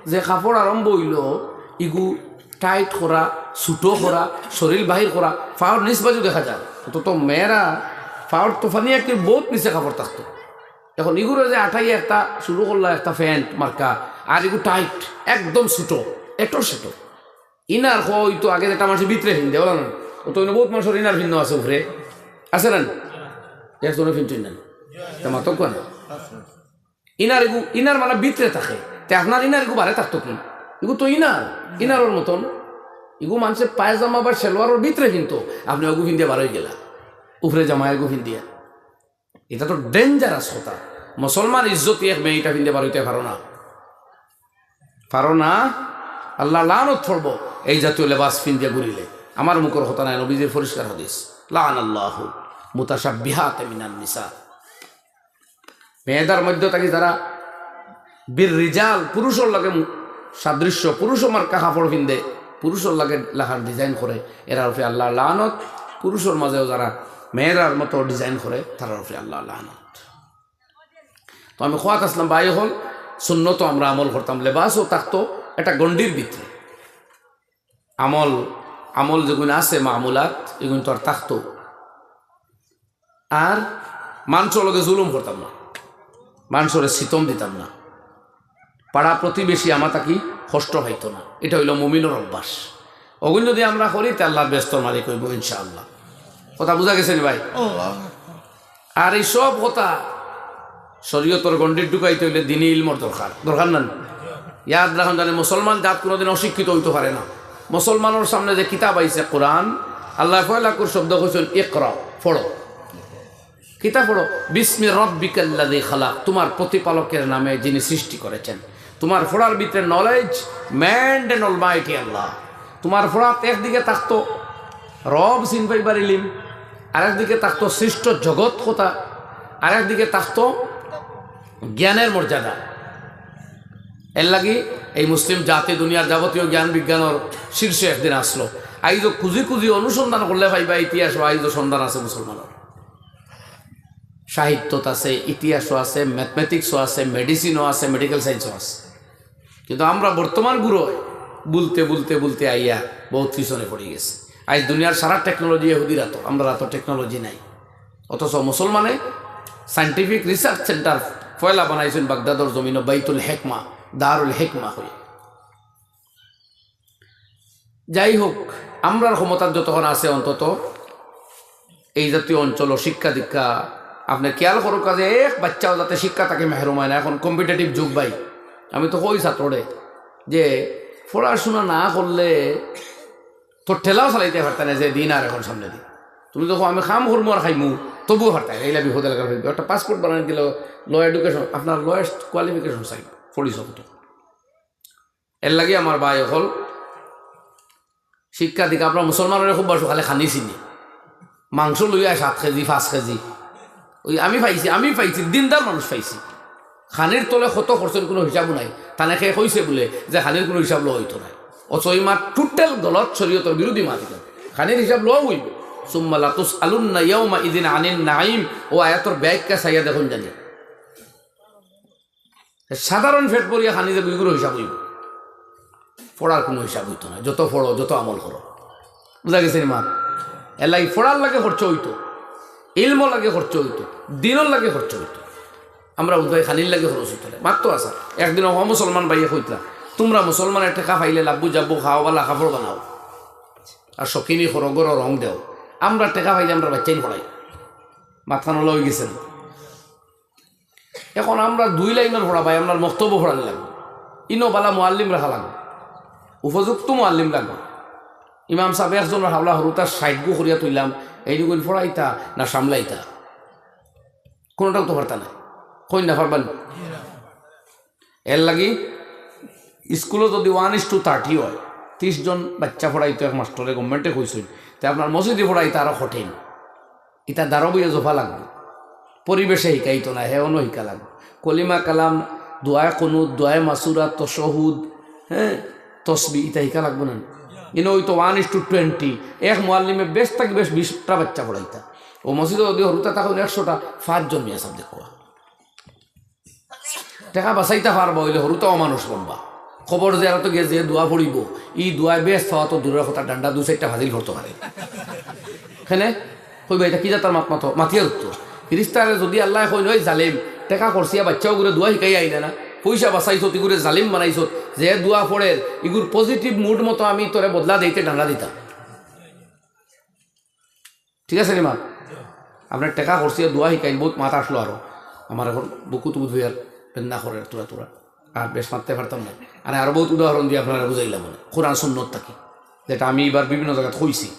যে কাপড় আরম্ভ অইলো, ইগু টাইট করা, ছুটো করা, শরীল বাহির করা, পাওর নিচ বাজু দেখা যায়। অন্তত মেয়েরা পাওর তো ফানি একটি বউত নিচে কাপড় থাকতো। এখন ইগুরে যে আটাইয়া একটা শুরু করলা, একটা প্যান্ট মার্কা, আর ইগু টাইট, একদম ছুটো, এটো সেটো। ইনার কওয়া অইতো আগে যেটা মানষে ভিতরে ফিন্দে, ওলা না? অত অইন্য বউত মানষর ইনার ফিন্দা আছে উপরে, আছে না? একজনে ফিনছইন না। তে মাতউক্কা না। ইনার ইগু, ইনার মানে ভিতরে থাকে। তে আপনার ইনার ইগু বারে থাকতো কি? ইগু তো ইনার, ইনারর মতন। ইগু মানষে পায়জামা বা সেলোয়ারর ভিতরে ফিনতো, আপনে ইগু ফিন্দিয়া বার অই গেলা। উপরে জামা ইগু ফিন্দিয়া। ইটা তো ডেঞ্জারাস কথা। মুসলমান ইজ্জতি এক মেয়ে ইটা ফিন্দিয়া বার অইতে পারো না। পারো না, আল্লাহ লানত পড়বো এই জাতীয় লেবাস ফিন্দিয়া ঘুরিলে। আমার মুখর কথা নায়, নবীজির পরিষ্কার হাদিস। লাআনাল্লাহু মুতাশাব্বিহাতে মিনান নিসা। মেয়েদার মধ্য থাকি যারা বীর রিজাল, পুরুষর লগে মু-, সাদৃশ্য, পুরুষ মার্কা কাপড় ফিন্দে, পুরুষর লগে লাখান ডিজাইন করে, এরার উপরে আল্লাহর লানত। পুরুষর মাঝেও যারা মেয়েরার মতো ডিজাইন করে, তারার উপরে আল্লাহর লানত। তো আমি কওয়াত আছলাম, ভাই অকল, সুন্নতো আমরা আমল করতাম, লেবাসও থাকতো একটা গণ্ডির ভিতরে। আমল, আমল যেগুন আছে, মামুলাত, এগুন তো আর থাকতো। আর মানষর লগে জুলুম করতাম না, মানষরে সিতম দিতাম না, পাড়া প্রতিবেশী আমা থাকি কষ্ট পাইতো না। ইটা অইলো মুমিনর অভ্যাস। অগুন যদি আমরা করি, তে আল্লাহর বেহেস্তর মালিক অইবো ইনশাআল্লাহ। কথা বুঝা গেছে নি ভাই? আর ই সব কথা শরীয়তর গণ্ডিত ঢুকাইতে অইলে দিনি ইলমর দরকার, দরকার না নি? ইয়াদ রাখইন জানি, মুসলমান জাত কুনুদিন অশিক্ষিত অইতো পারে না। মুসলমানর সামনে যে কিতাব আইছে কোরআন, আল্লায় পয়লা কুর শব্দ কইছইন, "ইকরা", পড়ো। কিতা পড়ো? "বিসমি রাব্বিকাল্লাযী খালাক", তুমার প্রতিপালকের নামে যিনি সৃষ্টি করেছেন। তুমার পড়ার ভিতরে নলেজ, ম্যান্ড এন্ড অলমাইটি আল্লাহ। তুমার পড়াত একদিকে থাকতো রব চিন পাইবার ইলিম, আরেকদিকে থাকতো সৃষ্ট জগৎ কথা, আরেকদিকে থাকতো জ্ঞানের মর্যাদা। এর লাগি এই মুসলিম জাতি দুনিয়ার যাবতীয় জ্ঞান বিজ্ঞানর শীর্ষে একদিন আসলো। আইজও খুঁজি খুঁজি অনুসন্ধান করলে পাইবা ইতিহাসও আইজও সন্ধান আছে মুসলমানর। সাহিত্যত আছে, ইতিহাসও আছে, ম্যাথমেটিক্সও আছে, মেডিসিনও আছে, মেডিকেল সায়েন্সও আছে। কিন্তু আমরা বর্তমান গুরু বুলতে বুলতে বুলতে আইয়া বহুত পিছনে পড়ি গেছি। আইজ দুনিয়ার সারা টেকনোলজি ইহুদির আতো, আমরার আতো টেকনোলজি নাই। অথচ মুসলমানে সায়েন্টিফিক রিসার্চ সেন্টার পয়লা বানাইছইন বাগদাদর জমিনো, বাইতুল হেকমা, দারুল হেকমা কই। যাই হোক, আমরার ক্ষমতাত যতক্ষণ আছে অন্তত এই জাতীয় অঞ্চলো শিক্ষা দীক্ষা আপনে খেয়াল করউক্কা যে এক বাচ্চাও যাতে শিক্ষা থাকি মাহরুম অয় না। এখন কম্পিটিটিভ যুগ ভাই, আমি তো কই ছাত্ররে যে পড়াশুনা না করলে তো ঠেলাও চালাইতে পারতা না যে দিন আর এখন সামনে দিন। তুমি তো কও আমি কাম করমু আর খাইমু, তবুও পারতা না, এইলা বিপদ এলাকার হইবে। একটা পাসপোর্ট বানাই দিলে ল এডুকেশন, আপনার লোয়েস্ট কোয়ালিফিকেশন চাই, পড়িছো কত। এর লাগি আমার ভাই অকল শিক্ষা দিক, আমরা মুসলমানরে খুব বাসু খালি খানি চিনি, মাংস লইয়া সাত কেজি, পাঁচ কেজি। ওই আমি পাইছি, আমি পাইছি, দিনদার মানুষ পাইছি। খানির তলে কত খরচর কুনু হিসাবও নাই। তানে কে কইছে বুলে যে খানির কুনু হিসাব লওয়া অইতো নায়। অথচ ই মাত টোটাল গলত, শরীয়তর বিরোধী মাত ইখান। খানির হিসাব লওয়া অইবো। সুম্মা লাতুসআলুন্না ইয়াউমা ইযিন আনিন নাঈম। ও আয়াতর ব্যাখ্যা চাইয়া দেখইন জানি। সাধারণ পেট ভরিয়া খানি যে গুইগুরো হিসাব অইবো। পড়ার কুনু হিসাব অইতো নায়। যত পড়ো, যত আমল করো। বুঝা গেছে নি মাত? এর লাগি পড়ার লাগি খরচ অইতো, ইলমর লাগি খরচ অইতো, দিনর লাগি খরচ অইতো। আমরা বুঝবায় খানির লাগি খরচ অইতো নায়। মাত তো আছে। একদিন অ মুসলমান ভাইয়ে কইতলা, "তুমরা মুসলমানে টেকা পাইলে লাব্বু জাব্বু খাও, বালা কাপড় বানাও, আর শৌখিনি করো, ঘরো রং দেও। আমরা টেকা পাইলে আমরা বাচ্চাইন পড়াই।" মাতখান অলা অইগেছে না? এখন আমরা দুই লাইনর পড়া ভাই, আমরার মক্তবো পড়ানি লাগবো। ইনো বালা মুআল্লিম রাখা লাগবো, উপযুক্ত মুআল্লিম লাগবো। ইমাম সাবে একজনর হাওলা হুরুতা ষাইট গু করিয়া তুইলাম, এইটুকুন পড়াইতা না সামলাইতা? কোনোটাও তো পারতা না। কইন না পারবা নি? এর লাগি স্কুলো যদি one is to thirty অয়, ত্রিশ জন বাচ্চা পড়াইতো এক মাস্টরে, গভর্নমেন্টে কইছইন, তে আপনার মসজিদে পড়াইতা আরো কঠিন। ইতা দারো বইয়া জফা লাগবো, পরিবেশে হিকাইতো না, হেওনো হিকা লাগবো। কলিমা কালাম, দোয়ায়ে কুনুত, দোয়ায়ে মাসুরা, তশাহুদ, হ্যাঁ, তসবি, ইতা হিকা লাগবো না? ইনো অইতো one is to twenty, এক মুআল্লিমে বেশ থাকি বেশ বিশটা বাচ্চা পড়াইতা। ও মসজিদো যদি হুরুতা থাকইন একশোটা, পাঁচজন মিয়া সাব দেখবা। টেকা বাঁচাইতা পারবা অইলে হুরুতা অমানুষ বনবা। কবর জিয়ারতো গিয়া যে দোয়া পড়িবো, ই দোয়ায় বেহেস্ত পাওয়া তো দূরের কথা, ডান্ডা দুই চাইরটা ফাজিল পড়তো পারে। কেনে? কইবা, "ইতা কি জাতর মাত মাতো, মাতিয়ার উত্তর?" ফিরিস্তারে যদি আল্লায় কইন, "ওই জালিম, টেকা খরচিয়া বাচ্চাগুরে দোয়া হিকাইয়া আইলে না, পয়সা বাঁচাইছত, ইগুরে জালিম বানাইছত, যে দোয়া পড়ের, ইগুর positive mood মতো আমি তোরে বদলা দেইতে ডান্ডা দিতাম।" ঠিক আছে নি মা? আপনার টেকা খরচিয়া দোয়া হিকাইন, বউত মাত আছলো আরো। আমার এখন বুকু তুবুত হইয়ার বেদনা করের থুড়া থুড়া। আর বেশ মাততে পারতাম না। আর আরো বউত উদাহরণ দিয়া আপনারারে বুঝাইলাম মানে। কোরআন সুন্নত থাকি। যেটা আমি এবার বিভিন্ন জাগাত কইছি।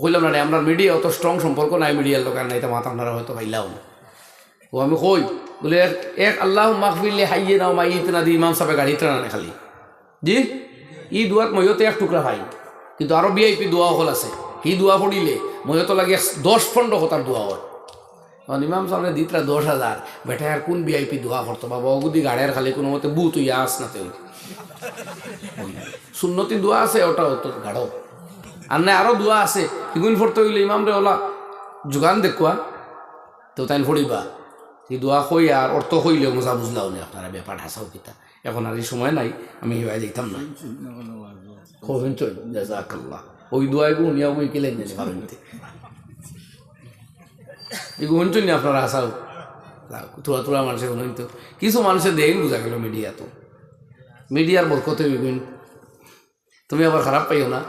কইলাম না রে, আমরার মিডিয়া অত strong সম্পর্ক নাই মিডিয়ার লগে, আর না ইতা মাত আপনারা হয়তো পাইলাও না। ও আমি কই, বলে এক, এক "আল্লাহুম্মা গফির লি হাইয়িনা ওয়া মাইয়িতিনা" দি ইমাম সাবে গাড়ি টানানে খালি। জি, ই দোয়াত মইয়তে এক টুকরা পাই, কিন্তু আরো ভিআইপি দোয়া অকল আছে। হি দোয়া পড়িলে মইয়তো লাগে এক দশ পনেরো কথার দোয়া অয়। কারণ ইমাম সাবরে দিতরা দশ হাজার, বেটায় আর কোন ভিআইপি দোয়া করতো বাবা, অগুদি গাড়ের খালি কোনো মতে বুত অইয়া আস না তে অই। সুন্নতি দোয়া আছে, ওটা অত গাড়ো। আর না আরো দোয়া আছে, ইগুন পড়তে অইলে ইমামরে ওলা জুগান দেখুয়া, তো তাইন পড়িবা। ই দোয়া কই আর অর্থ কইলেও মজা বুঝলাও নি আপনারা, ব্যাপার হাছাউ কিতা। এখন আর ই সময় নাই, আমি হিবায় যাইতাম না। খুব হুনছইন, জাযাকাল্লাহ। ওই দোয়াইগু হুনিয়া ওই কিলে নিয়ে পারেন তে। ইগু হুনছইন নি আপনারা হাছাউ? থুড়া থুড়া মানষে হুনইন তো। কিছু মানষে দেইন বুঝা গেল মিডিয়া তো। মিডিয়ার বরকতে অইবইন। তুমি আবার খারাপ পাইও না।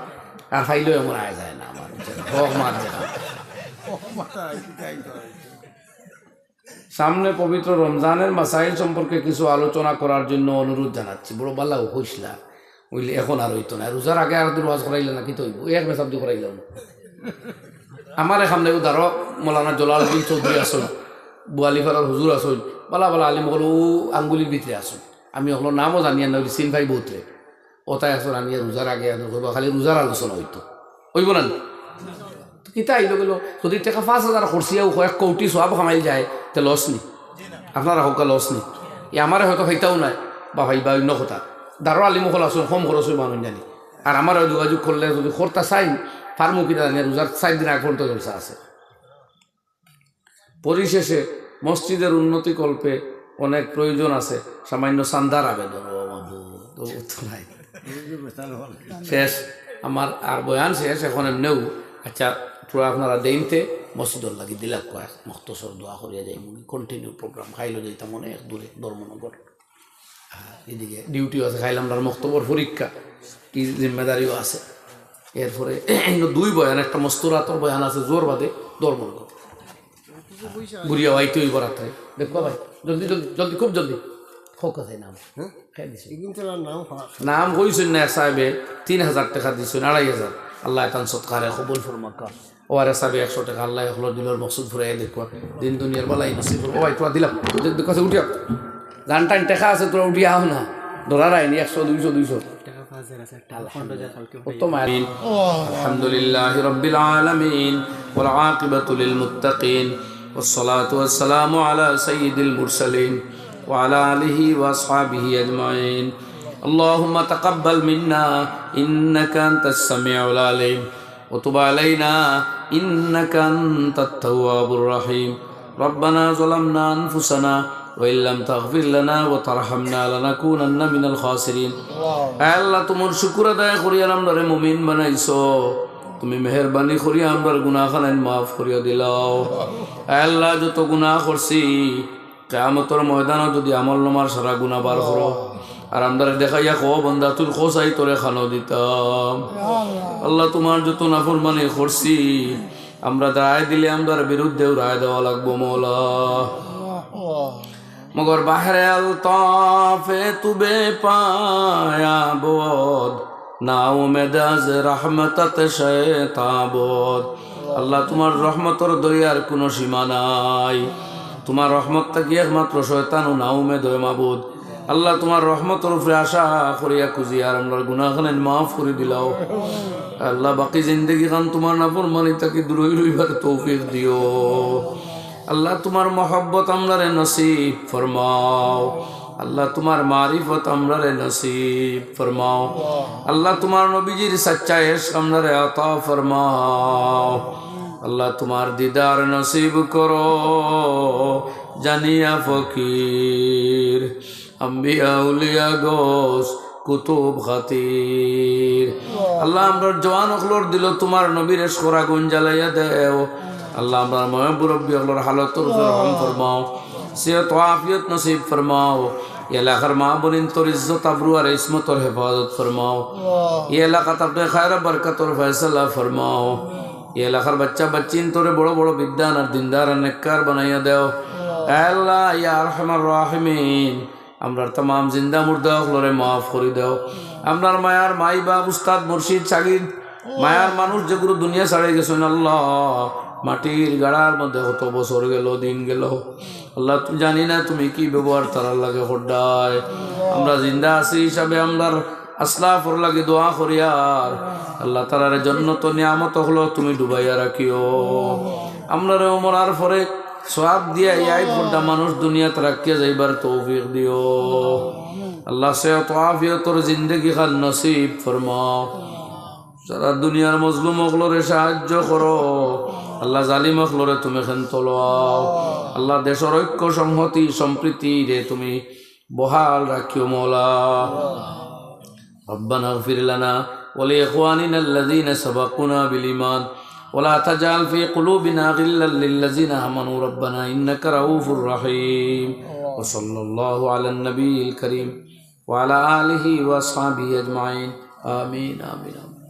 আর পাইলেও এমন আয় যায় না আমার। হক মার যায় না। সামনে পবিত্র রমজানের মাসাইল সম্পর্কে কিছু আলোচনা করার জন্য অনুরোধ জানাচ্ছি। বড় বালা হইসলা, অইলে এখন আর অইতো না। রোজার আগে আর দিন ওয়াজ করাইলে না, কিতা অইবো? এক মেসাব দি করাইলাম। আমার এখানে উদারো মৌলানা জলালউদ্দিন চৌধুরী আছইন, বুয়ালিপাড়ার হুজুর আছইন, বালা বালা আলিম অকল আঙ্গুলির ভিতরে আছইন। আমি অকলর নামও জানিয়ার না, অইলে চিন পাই বউতরে। ওটাই আসলে আমি রোজার আগে আগে করবো, খালি রোজার আলোচনা অইতো, অইবো না নি? তো কিতা আইলো গেলো, যদি টেকা পাঁচ হাজার খরচিয়াও কয়েক কোটি সওয়াব কামাইল যায়, তে লস নি? আপনারা কউক্কা লস নি? ই আমারে হয়তো পাইতাও নায়, বা পাইবা অইন্য কথা। দারো আলিম অকল আছইন, কম খরচ অইবো আমি জানি। আর আমারে যোগাযোগ করলে যদি করতা চাইন, পারমু কিনা জানি, রোজার চাইর দিন আগ পর্যন্ত জলসা আছে। পরিশেষে মসজিদের উন্নতি কল্পে অনেক প্রয়োজন আছে, সামান্য চান্দার আবেদন। ও মাবুদ, ও তো নাই। শেষ, আমার আর বয়ান শেষ। এখন এমনেও, আচ্ছা, থুড়া আপনারা দেইনতে মসজিদর লাগি দিলাক কয়, মখতসর দোয়া করিয়া যাই, continue program, খাইলো যাইতাম অনেক দূরে, ধর্মনগর। এদিকে ডিউটিও আছে, খাইলাম আর মক্তবর পরীক্ষা, কি জিম্মেদারিও আছে। এরপরে ইনো দুই বয়ান, একটা মস্তুরাতর বয়ান আছে জোর বাদে, ধর্মনগর। ঘুরিয়া আইতে অইবো রাত্রে। দেখবা ভাই, জলদি, জলদি, জলদি, খুব জলদি। হোক আছে নাম। হ্যাঁ? খাই দিছে। নাম কইছইন না সাহেবে, তিন হাজার টেকা দিছইন, আড়াই হাজার। আল্লায় তান সদকারে কবুল ফরমাউক্কা। ও আর সাহেব একশো টেকা, আল্লায় অকলর দিলর মকসুদ ফুরাইয়া দেউক্কা। দিন দুনিয়ার বালাই নসিব করো। ও ভাই, থুড়া দিলাম। দে-, দে-, কাছে উঠিয়া। যান টাইম টেকা আছে, থুড়া উঠিয়া আও না। ডরার আইনি, একশো, দুইশো, দুইশো। টেকা পাঁচ হাজার আছে, একটা পনেরো হাজার কালকে উঠাই। الحمد لله رب العالمين، والعاقبة للمتقين، والصلاة والسلام على سيد المرسلين، وعلى آله وأصحابه أجمعين. اللهم تقبل منا إنك أنت السميع العليم، وتب علينا إنك أنت التواب الرحيم. ربنا ظلمنا أنفسنا وإن لم تغفر لنا وترحمنا لنكونن من الخاسرين. আয় আল্লাহ, তুমার শুকুর আদায় করি আর আমরারে মুমিন বানাইছো। তুমি মেহেরবানি করি আমরার গুনাহ খানাইন মাফ করিয়া দিলাও। আয় আল্লাহ, যত গুনাহ করছি, কিয়ামতর ময়দানো যদি আমল নামার সারা গুনাহ বার করো, আর আমরারে দেখাইয়া কও, "বান্দা, তুই কছাই তোরে খানো দিতাম।" আল্লাহ, তুমার যত নাফরমানি করছি, আমরা রায় দিলে আমরার বিরুদ্ধেও রায় দেওয়া লাগবো, মওলা। مگر بحر الطاف تو بے پایا بود، ناامید از رحمتت شیطان بود۔ আল্লাহ, তুমার রহমতর দরিয়ার কুনু সীমা নাই। তুমার রহমত থাকি একমাত্র শয়তানও নাউমেদ অয় মাবুদ। আল্লাহ, তুমার রহমতর উপরে আশা করিয়া খুঁজিয়ার আমরার গুনাহখানাইন মাফ করি দিলাও। আল্লাহ, বাকি জিন্দেগিখান তুমার নাফরমানি থাকি দূরই রইবার তৌফিক দিও। আল্লাহ, তুমার মহব্বত আমরারে নসিব ফরমাও। আল্লাহ, তুমার মারিফত আমরারে নসিব ফরমাও। আল্লাহ, তুমার নবীজির সাচ্চা এশক আমরারে আতা ফরমাও। আল্লাহ, তুমার দিদার নসিব করো জানিয়া ফকির, আম্বিয়া আউলিয়া গৌস কুতুব খাতির। আল্লাহ, আমরার জওয়ান অকলর দিলো তুমার নবীর এশকর আগুন জ্বালাইয়া দেও। আল্লাহ, আমরার ময় মুরব্বি অকলর হালতর উপরে রহম ফরমাও, সেহত ও আফিয়ত নসিব ফরমাও। ই এলাকার মা বইনতর ইজ্জত আবরু আর ইসমতর হেফাজত ফরমাও। ই এলাকাত আপনে খায়র বরকতর ফয়সালা ফরমাও। ই এলাকার বাচ্চা বাচ্চিন্তরে বড় বড় বিদ্বান আর দিনদার আর নেককার বানাইয়া দেও। আল্লাহ, ইয়া আরহামার রাহিমিন, আমরার তামাম জিন্দা মুর্দা অকলরে মাফ করি দেও। আমরার মায়ার মাই বাপ, উস্তাদ, মুর্শিদ, শাগিদ, মায়ার মানুষ যেগুলো দুনিয়া ছাড়ি গেছইন, আল্লাহ, মাটির গাড়ার মধ্যে কত বছর গেল, দিন গেল, আল্লাহ, তুমি জানি না তুমি কি ব্যবহার তারার লগে কররায়। আমরা জিন্দা আছি হিসাবে আমরার আসলাফর লাগি দোয়া করিয়ার, আল্লাহ, তারারে জন্নত নিয়ামত অকলো তুমি ডুবাইয়া রাখিও। আমরারে মরার পরে সওয়াব দিয়া ইয়াই পর্দা মানুষ দুনিয়াত রাখিয়া যাইবার তৌফিক দিও। আল্লাহ, সেহত ও আফিয়তর জিন্দেগিখান নসিব ফরমাও। সারা দুনিয়ার মজলুম অকলরে সাহায্য করো। আল্লাহ, জালিম অকলরে তুমি খেন্ত লও। আল্লাহ, দেশর ঐক্য, সংহতি, সম্প্রীতিরে তুমি বহাল রাখিও, মওলা। ربنا اغفر لنا ولإخواننا الذين سبقونا بالإيمان ولا تجعل في قلوبنا غلا للذين آمنوا ربنا إنك رؤوف رحيم. وصلى الله على النبي الكريم وعلى آله وأصحابه أجمعين. آمين، آمين، آمين.